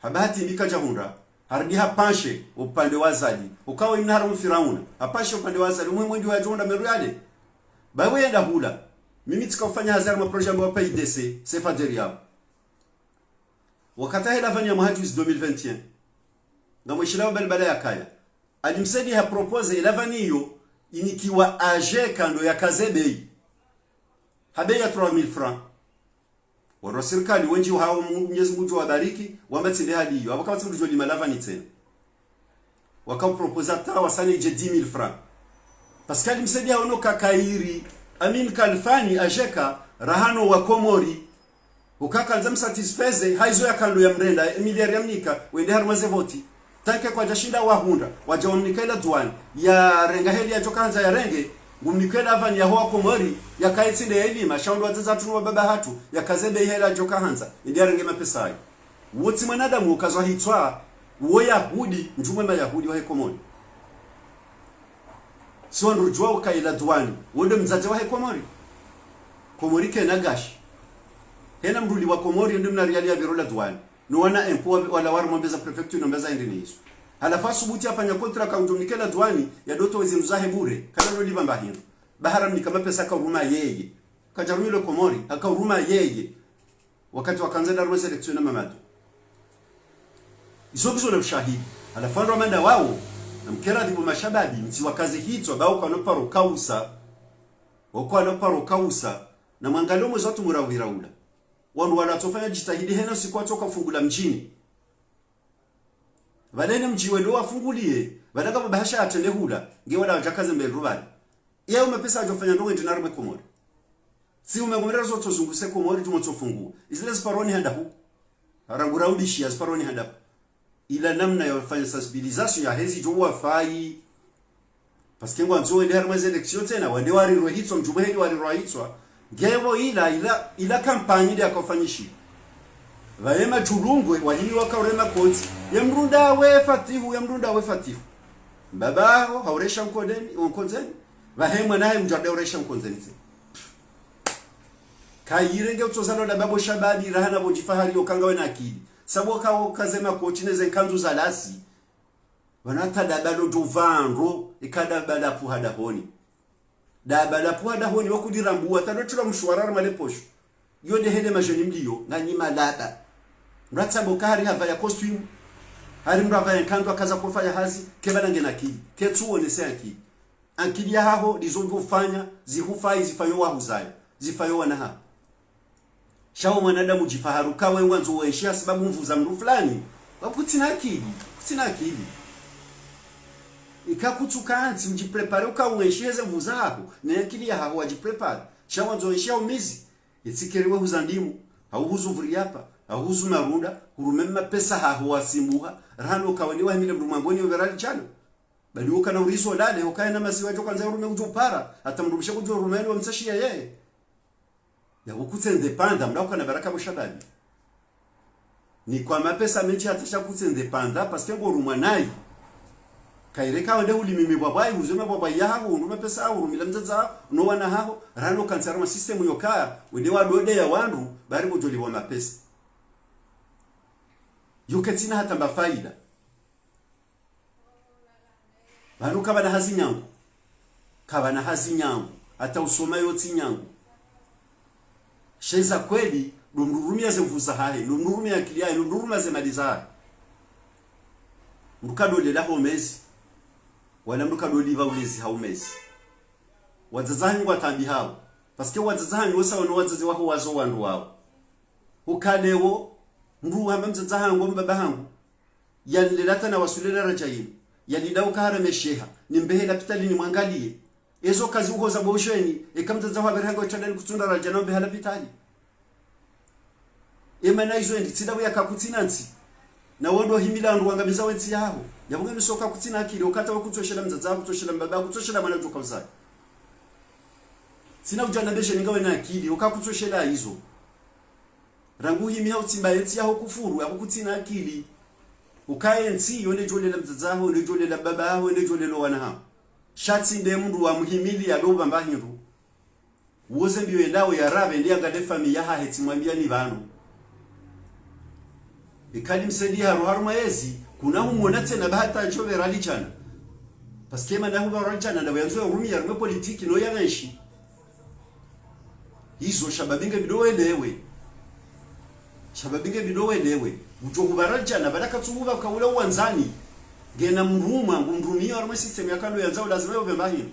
Ha bahati mbi kadjahundra, harudi hapanshe upande wa Azali. Ukawa imna haramu Firauna, hapanshe upande wa Azali, umwe mwendji wadjo hundra meru yale. Bawe yenda hula, mimi tsika ufanya hazi harumwa projet amba wa P I D C, sefa deri yao. Wakati hela vani ya mwaha juzi deux mille vingt et un. Ngamweshilao balbala yakaya. Ali Msaidie ha proposé ila vani iyo, inikiwa A G K ndo yakaze bei. Ha bei ya trois mille francs. Wandru wa sirikali wendji hawo Mwenyezi Mungu ngudjo wabariki, wamba tsi nde hali iyo. Apvo kapvatsi mndru djo lima lavani tsena. Waka uproposé hata wasane idje dix mille francs. Parce que Ali Msaidie hawono kakairi, Amin Khalfani A G K, raha no wa Komori. Ukaka nza msatisfeze, haizo yakando yamrenda, e milliard yamnika, wende harumwa ze voti. Tanke kwadjashinda wahundra, wadja wamnika ila douane, yarenga heli yadjo kahandza yarenge, Ngumnikela avani yaho wa Komori, yakaye tsi nde yelima, sha ndo wadzadze hatru no wababa hatru, yakaze be ihela djo kahandza, indi yarenge mapesa yayo. Wo tsi mwanadamu, wo kazwa hitswa, wo Yahudi, ndjumwe Mayahudi wahe Komori. Si wandru djuwa ukaya Ladhwani, wo nde mdzadze wahe Komori. Komori kayina gashi. Hena mdru li wa Komori, yo nde mna riali ya biro Ladhwani. No wana empo wa, wala wari mwambeza préfecture, no mbeza ende nizo. Halafu asubuti afanya kontra ka undjumnike Ladhwani, ya doto wezi mzahe bure, kadja no liba mba hindru. Bahara mnika mapesa haka uruma yeye. Kadja rumile Komori, haka uruma yeye. Wakati wakandza nda rweze élection na Mamadou. Izo ngizo na ushahidi. Halafu wandru wa manda wawo, na mkera dhibu mashababi, mtsi wakaze hitswa, ba wo kwana paro kausa. Wo kwana paro kausa. Na mwangalie mwezi watru mura wira ula. Wandru wala watsofanya jitihadi hena siku watsoka fungula mdjini. Pvale ne mdji wendo wafungulie, pvale ngapvo bahasha yatrende hula, nge wala wadjakaze mbeli rubali. Iyo mapesa yadjofanya ndrongo ndji na harumwa Komori. Tsi ume Komori zo tsozunguse Komori djumo tsofungua. Izile ziparoni handa hu. Harangura ubishi ya ziparoni handa hu. Ila namna ya wafanya sensibilisation ya hezi djo wafai. Parce que ngwandzo wende harumwa ze élection tsena, wende warirwe hitswa, mdjumwe heli warirwa hitswa. Ngepvo ila, ila, ila campagne nde yakafanyishi. Pvaye madjulungwe, walimi waka urema kotsi. Ye mdru ndawe Fatihu, ye mdru ndawe Fatihu. Mbaba haho, hauresha nkondzeni, nkondzeni. Pvahe mwana hahe mdjwade uresha nkondzeni tse. Kayirenge utsozalo na babo shababi, raha na bo djifahari yo ka ngawe na akili. Sabo kawo kaze makoti ne ze nkanzu za lasi. Pvanu hata daba lo djo pvandro, ika daba la puha dahoni. Daba la puha dahoni, wakudirambuwa, tado tula mshuwara harumwa le posho. Yo nde hele majeni mliyo, nganyi malaba. Mdru atsambo ka hari hapvaya costume, hari mdru hapvaya nkandu hakaza kofa ya hazi, kepvana ngena akili, ketsu wonese akili. Akili ya haho, ndizo ndjo ufanya, zihufai, zifayo wahuzaya, zifayo wana haho. Sha wo mwanadamu djifaharu ka we ngwandzo wenshi hasibabu mvuza mdru fulani. Wakutsina akili, kutsina akili. Ika kutsuka ntsi, udjiprépare uka wenshi heze mvuza haho, ne akili ya haho wadjiprépare. Sha wandzo wenshi ha umizi, yetsikeri we huza ndimu, hau huzu vuriapa, hau huzu marunda, hurume mapesa haho wasimbuha, raha no kawe ni wahimile mdru mwangoni yo pvera lijana. Badi ukana uriso lale, ukaye na masiwa djo kandza urume udjo para, hata mdru mshe kudjo urume ni wa mtsashi ya yeye. Ya kukutsende panda, mdru ukana baraka bo shababi. Ni kwa mapesa mendji hata sha kutsende panda, parce que ngo rumwa nayi. Kayireka wende hulimi mibwabwayi, huze mibwabwayi ya haho, undru mapesa haho, urumila mdzadze haho, no wana haho, raha no kantsi harumwa système yo kaya, wende wadode ya wandru, bari bo djo liwa mapesa. Yo ketsina hata mba faida. Pvanu kapvana hazi nyangu. Kapvana hazi nyangu. Hata usoma yo tsi nyangu. Sha eza kweli, ndo mdru urumia ze mvu zahahe, ndo mdru urumia akili yahe, ndo mdru urumia ze mali zahahe. Mdru kado lela ho mezi. Wala mdru kado liva ulezi ha umezi. Wadzadze hanyu ngwataabihao. Parce que wadzadze hanyu wo sawa no wadzadze waho wazo wandru wawo. Uka leo, mdru hamba mdzadze hangu, mbaba hangu. Yanilela hata na wasule daraja yinu. Yalida uka haremesheha. Nimbehe lapitali nimwangaliye. Ezo kazi uhoza bo usheni. Eka mdzadze haho habari hanga utsandani kutsunda daraja na umbeha lapitali. Emana izo endi tsi ndawe yaka kutsina ntsi. Na wo ndo himila wandru wangamiza we ntsi yaho. Yapvo nge miso ka kutsina akili. Uka hata we kutsoshela mdzadze haho, kutsoshela mbaba, kutsoshela mwana udjo ka uzaya. Tsina udjana beshe ninga we na akili. Uka kutsoshela izo. Rangu himi ha utsimba yentsi yaho kufuru, yaho kutsina akili. Ukaye ntsi, yo nde djo lela mdzadze haho, nde djo lela mbaba haho, nde djo lela wana haho. Sha tsi nde mdru wa muhimili ya ndo pvamba hindru. Woze mbiyo yendao ya rabe, nde yangale famiyi yahahe tsi mwambiya ni pvanu. Ikali msedi haru harumwa yezi, kuna humwona tsena ba hata ndjo pvera lijana. Parce que mana hupvera lijana, ndawe yandzo ya urumia harumwa politiki, no ya menshi. Izo shababi nge bidi welewe. Shababi nge bidi welewe. Udjo hupvara lijana, pvala katsu hupva kaula uwandzani. Ngena mrumwa, ngu mrumio harumwa système ya kalo yandzao lazima yo pvemba hino.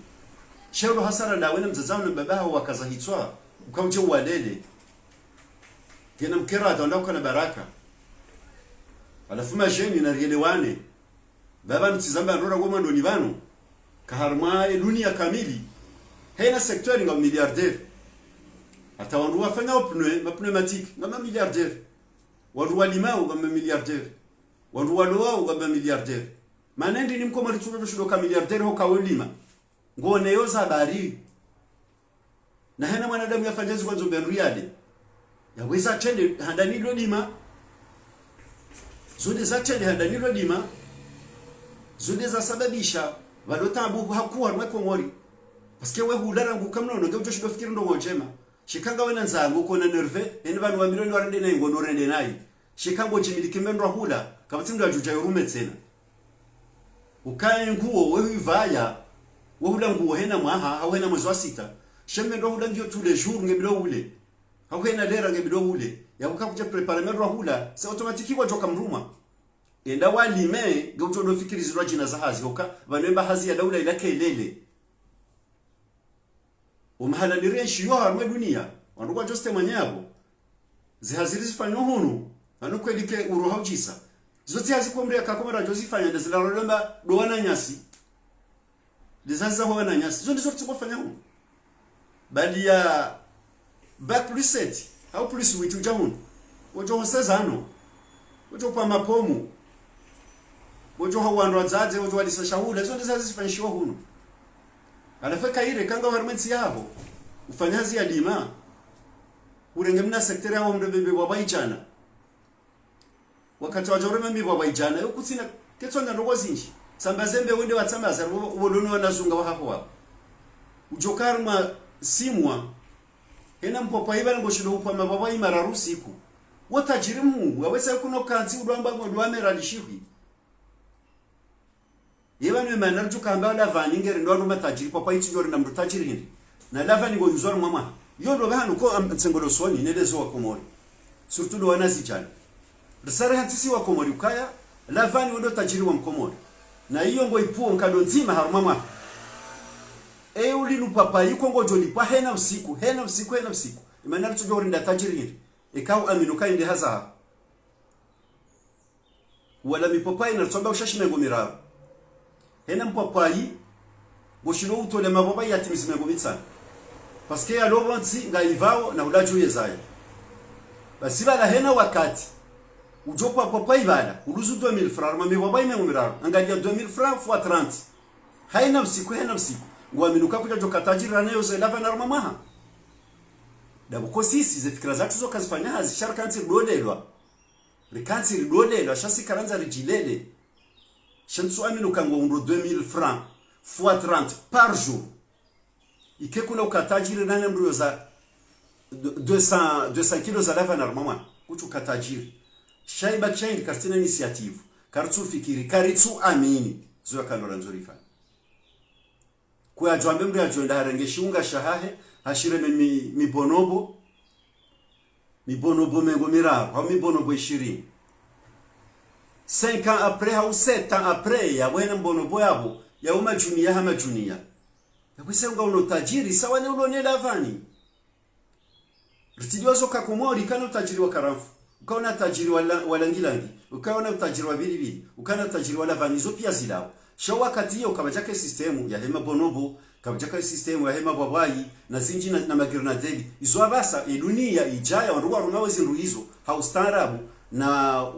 Sha ndo hasara ndawe na mdzadze haho na mbaba haho wakaza hitswa. Uka udje uwalele. Ngena mkera hata wanda ukana baraka. Halafu majeni na rielewane. Pvapva nitsi zamba ndora ngoma ndoni pvanu. Ka harumwa ye dunia kamili. Hayina secteur nga milliardaire. Hata wandru wafanya o pneu, ma pneumatique, nga ma milliardaire. Wandru walimao nga ma milliardaire. Wandru walowao nga ma milliardaire. Mana ndrini mkomori tsulo shindo ka milliardaire hoka we ulima. Ngone yo za bari. Na hena mwanadamu yafanya zi kwandzo mbe ndru yale. Yaweza tsende handani lo dima. Zo nde za tsende handani lo dima. Zo nde za sababisha pvalo taabu hakuu harumwa Komori. Parce que we hula rangu kamnono, nge udjo shindo fikiri ndrongo ndjema. Shika ngawe na ndzangu, kona nerve, eni pvanu wa milioni warende nayi, ngono rende nayi. Shika ngo djimiliki mbe ndru hula, kapvatsi mndru adjudja yorume tsena. Ukaye nguo, we huivaya, we hula nguo hena mwaha, hau hena mwezi wa sita. She mbe ndru hula ngiyo tous les jours nge bilo ule. Hau hena lera nge bilo ule. Ya uka kudja préparer mbe ndru hula, c'est automatique wadjoka mruma. Enda walime, nge udjo ndo fikiri zilwa djina za hazi, uka, pvanu emba hazi ya daula ila kelele. Omahala nirenshiyo harumwa dunia, wandru kwadjo site manyapvo. Zihazi ri zifanyao hunu, pvanu kweli ke uro haudjisa. Zo zihazi komori ya kakomori adjo zifanya, nde zila rolemba ndo wananyasi. Nde zihazi za ho wananyasi. Zo ndizo ritsuko fanya hunu. Bali ya bac plus sept, hau plus huit udja hunu. Wodjo hosezano. Wodjo kwa mapomu. Wodjo hawandru wadzadze, wodjo walisa shahula. Zo nde zihazi zifanyishiwa hunu. Halafu eka ire kanga harumwa entsi yapvo, ufanya hazi ya dima, urenge mna secteur yapvo mreme mbe pvwa pvwa idjana. Wakati wadjo rema mbe pvwa pvwa idjana, yo kutsina, ketsonga ndrongo zindji. Tsambaze mbe wende watsambaza, uwo, uwo lono wanazunga wahaho wapvo. Udjo ka harumwa simwa, hena mpwapwayi pvala ngo shindo upvwa mapvapwayi mararu siku. Wo tajiri mhuu, wawesa kuno kantsi udwamba ngo dwamera lishihwi. Ye pvanu emana ridjo kamba lavani ngeri ndo wandru matajiri, pvapvayi tsi ngori na mndru tajiri hindri. Na lavani ngo yuzwa harumwa mwaha. Yo ndo pvahanu ko am-, ntsengolosoni, nelezo wa Komori. Surtout ndo wanazidjana. Risare hantsi si wa Komori ukaya, lavani wo ndo tajiri wa Mkomori. Na iyo ngo ipvuo nkado ndzima harumwa mwaha. Eyo ulinu pvapvayi ko ngodjo lipvwa hena usiku, hena usiku, hena usiku. Emana ritsudjo uri nda tajiri hindri. Eka uamini uka inde haza. Wala mipvapvayi na ritsomba ushashi mengo miraru. Hena mpvapvayi, ngo shindo utole mapvapvayi yatimizi mengo mitsanu. Parce que ya lopvo ntsi nga ipvao na uladju yezaya. Basi pvala hena wakati, udjo pvwa pvapvayi pvala, uluzu deux mille francs, harumwa mipvapvayi mengo miraru, angalia deux mille francs fois trente. Haina usiku, haina usiku. Ngo amini uka kudja djoka tajiri rane yo ze lavani harumwa mwaha. Ndapvo ko sisi, ze fikira zatru zo kazifanya hazi, sha rikantsi ridolelwa. Rikantsi ridolelwa, sha si karandza ridjilele. Sha ntsu amini uka ngo undro deux mille francs fois trente par jour. Ike kula uka tajiri nane mndru yoza deux cents, deux cents kilos za lavani harumwa mwaha. Kutsu uka tajiri. Sha ibaki sha hindri karitsina initiative. Karitsu fikiri, karitsu amini. Zo ya kandora ndzo rifanya. Kwe adjo ambe mndru yadjo enda harenge shiunga shahahe, hashireme mi, mibonobo, mibonobo mengo miraru, hau mibonobo ishirini. Cinq ans après, hau sept ans après, yapvo hena mbonobo yapvo, ya umadjuniya ha madjuniya. Yakwese unga uno tajiri, sawa ne ulo ne lavani. Ritsidjuwa zo ka Komori, kana utajiri wa karamfu, ukaona utajiri wa la-, wa langilangi, ukaona utajiri wa bilibili, ukaona utajiri wa lavani, zo piya zilawa. Sha wakati iyo kapvadjaka système ya hema bonobo, kapvadjaka système ya hema bwabwayi, na zindji na, na magrenadeli. Izo apvasa, e dunia idjaya, wandru warumao zindru izo, ha ustaarabu, na,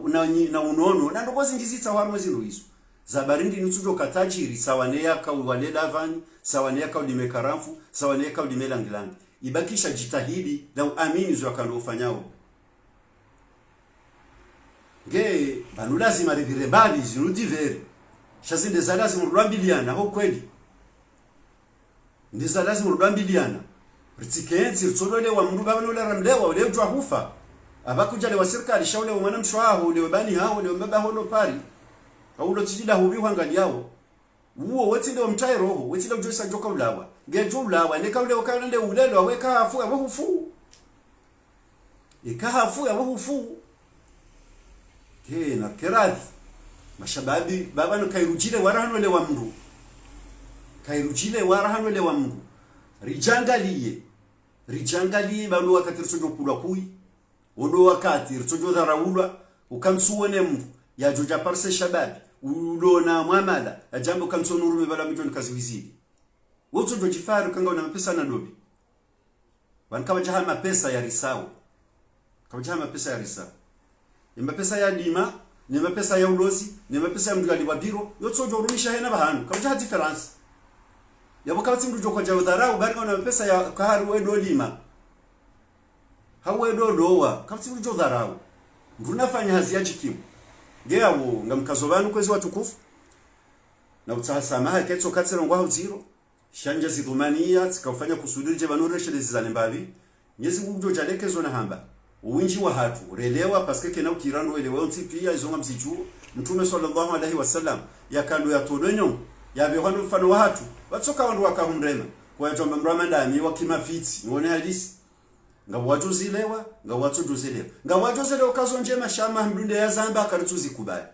na, na unono, na ndrongo zindji zitsaho harumwa zindru izo. Za bari ndinu tsudjo ka tajiri, sawa ne yaka uwale lavani, sawa ne yaka ulime karamfu, sawa ne yaka ulime langilangi. Ibakisha djitihadi, na uamini zo yakando ufanyao. Nge, pvanu lazima ripvire mbali, zinu divers. Sha zinde za lazima rulwambiliana, ho kweli. Ndiza lazima rulwambiliana. Ritsikentsi, ritsolole wa mndru pvapvo ne ule ramlewa, ule udjuwa hufa. Apva kudjalewa sirikali, sha ulewa mwana mshe waho, ulewa bani haho, ulewa mbaba haho no pari. Hau ulo tsidjila hubi hwangaliyao. Uwo, wetsinde wa mtaye roho, wetsinde udjo isa djoka ulawa. Ngedjo ulawa, neka ulewa ka nde ulelwa, weka hafu, apvo hufu. Eka hafu, apvo hufu. He, na keradhi. Mashababi, pvapvanu kairudjile wara hanu wele wa mndru. Kairudjile wara hanu wele wa mndru. Ridjangaliye. Ridjangaliye, pvanu wakati ritsodjo kulwa kuyi. Wo ndo wakati ritsodjo dharaulwa. Uka ntsu wone mndru. Yadjo dja parise shababi. Ulona mwamala. Yadjambe uka ntsu wone urume pvala midjoni kazi wizili. Wo utsodjo djifari uka nga una mapesa na dobi. Pvanu kapvadja ha mapesa ya risao. Kapvadja ha mapesa ya risao. Ye mapesa ya dima, ne mapesa ya ulozi, ne mapesa ya mndru yalipvwa biro, yo tsodjo urumisha hena pvahanu. Kapvadja ha différence. Yapvo kapvatsi mndru djo kwadja udharau, bari ngwona mapesa ya kahari wedo lima. Hau wedo lowa, kapvatsi mndru djo dharau. Mndru nafanya hazi ya djikimu. Nge apvo, ngamkazo pvanu kwezi watukufu. Na utsaha samaha, ketso katsero ngwa haudziro. Sha ndja zidhumaniya, tsika ufanya kusudi ridje pvanu reshelezi zale mbapvi. Mnyezi Mungu ngudjo djalia kezo nahamba. Uwindji wahatru, relewa, parce que kena ukira ndo elewa yontsi piya, izo ngamzidjuo. Mtrume swallallahu alayhi wa sallam, yakando yatolwe nyongo, yapvehwa no mfano wahatru, pvatsoka wandru wakahumrema, kwayadjwamba mndru amandami, wakima fitsi, niwone hadisi. Ngapvo wadjo zilewa, ngapvo watsodjo zilewa. Ngapvo wadjo zilewa kazo ndjema sha Mahamdu nde yazamba, karitsu zikubali.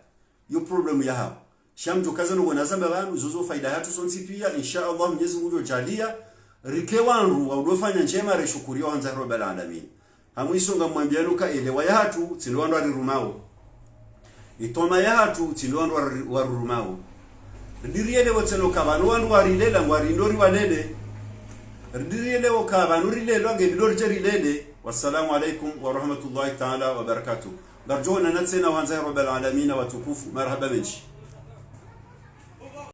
Yo problème yahawo. Sha mdjo kaza no wona zamba pvanu, zozo faida yahatru sontsi piya, insha Allah, Mnyezi Mungu ngudjo djalia, rike wandru wa udofanya ndjema, reshukuriwa handza Rabbal Alamin. Hamwiso ngamwambiani uka elewa yahatru, tsi ndo wandru warirumao. Itwama yahatru, tsi ndo wandru wari-, warirumao. Ridirielewe tsena uka pvanu wandru warilela, ngwarindo riwalele. Ridirielewe uka pvanu rilelwa, nge bido ridje rilele. Wassalamu alaikum wa rahmatullahi ta'ala wa barakatuh. Ngarudjo onana tsena handza Rabbal Alamin watukufu. Marahaba mendji.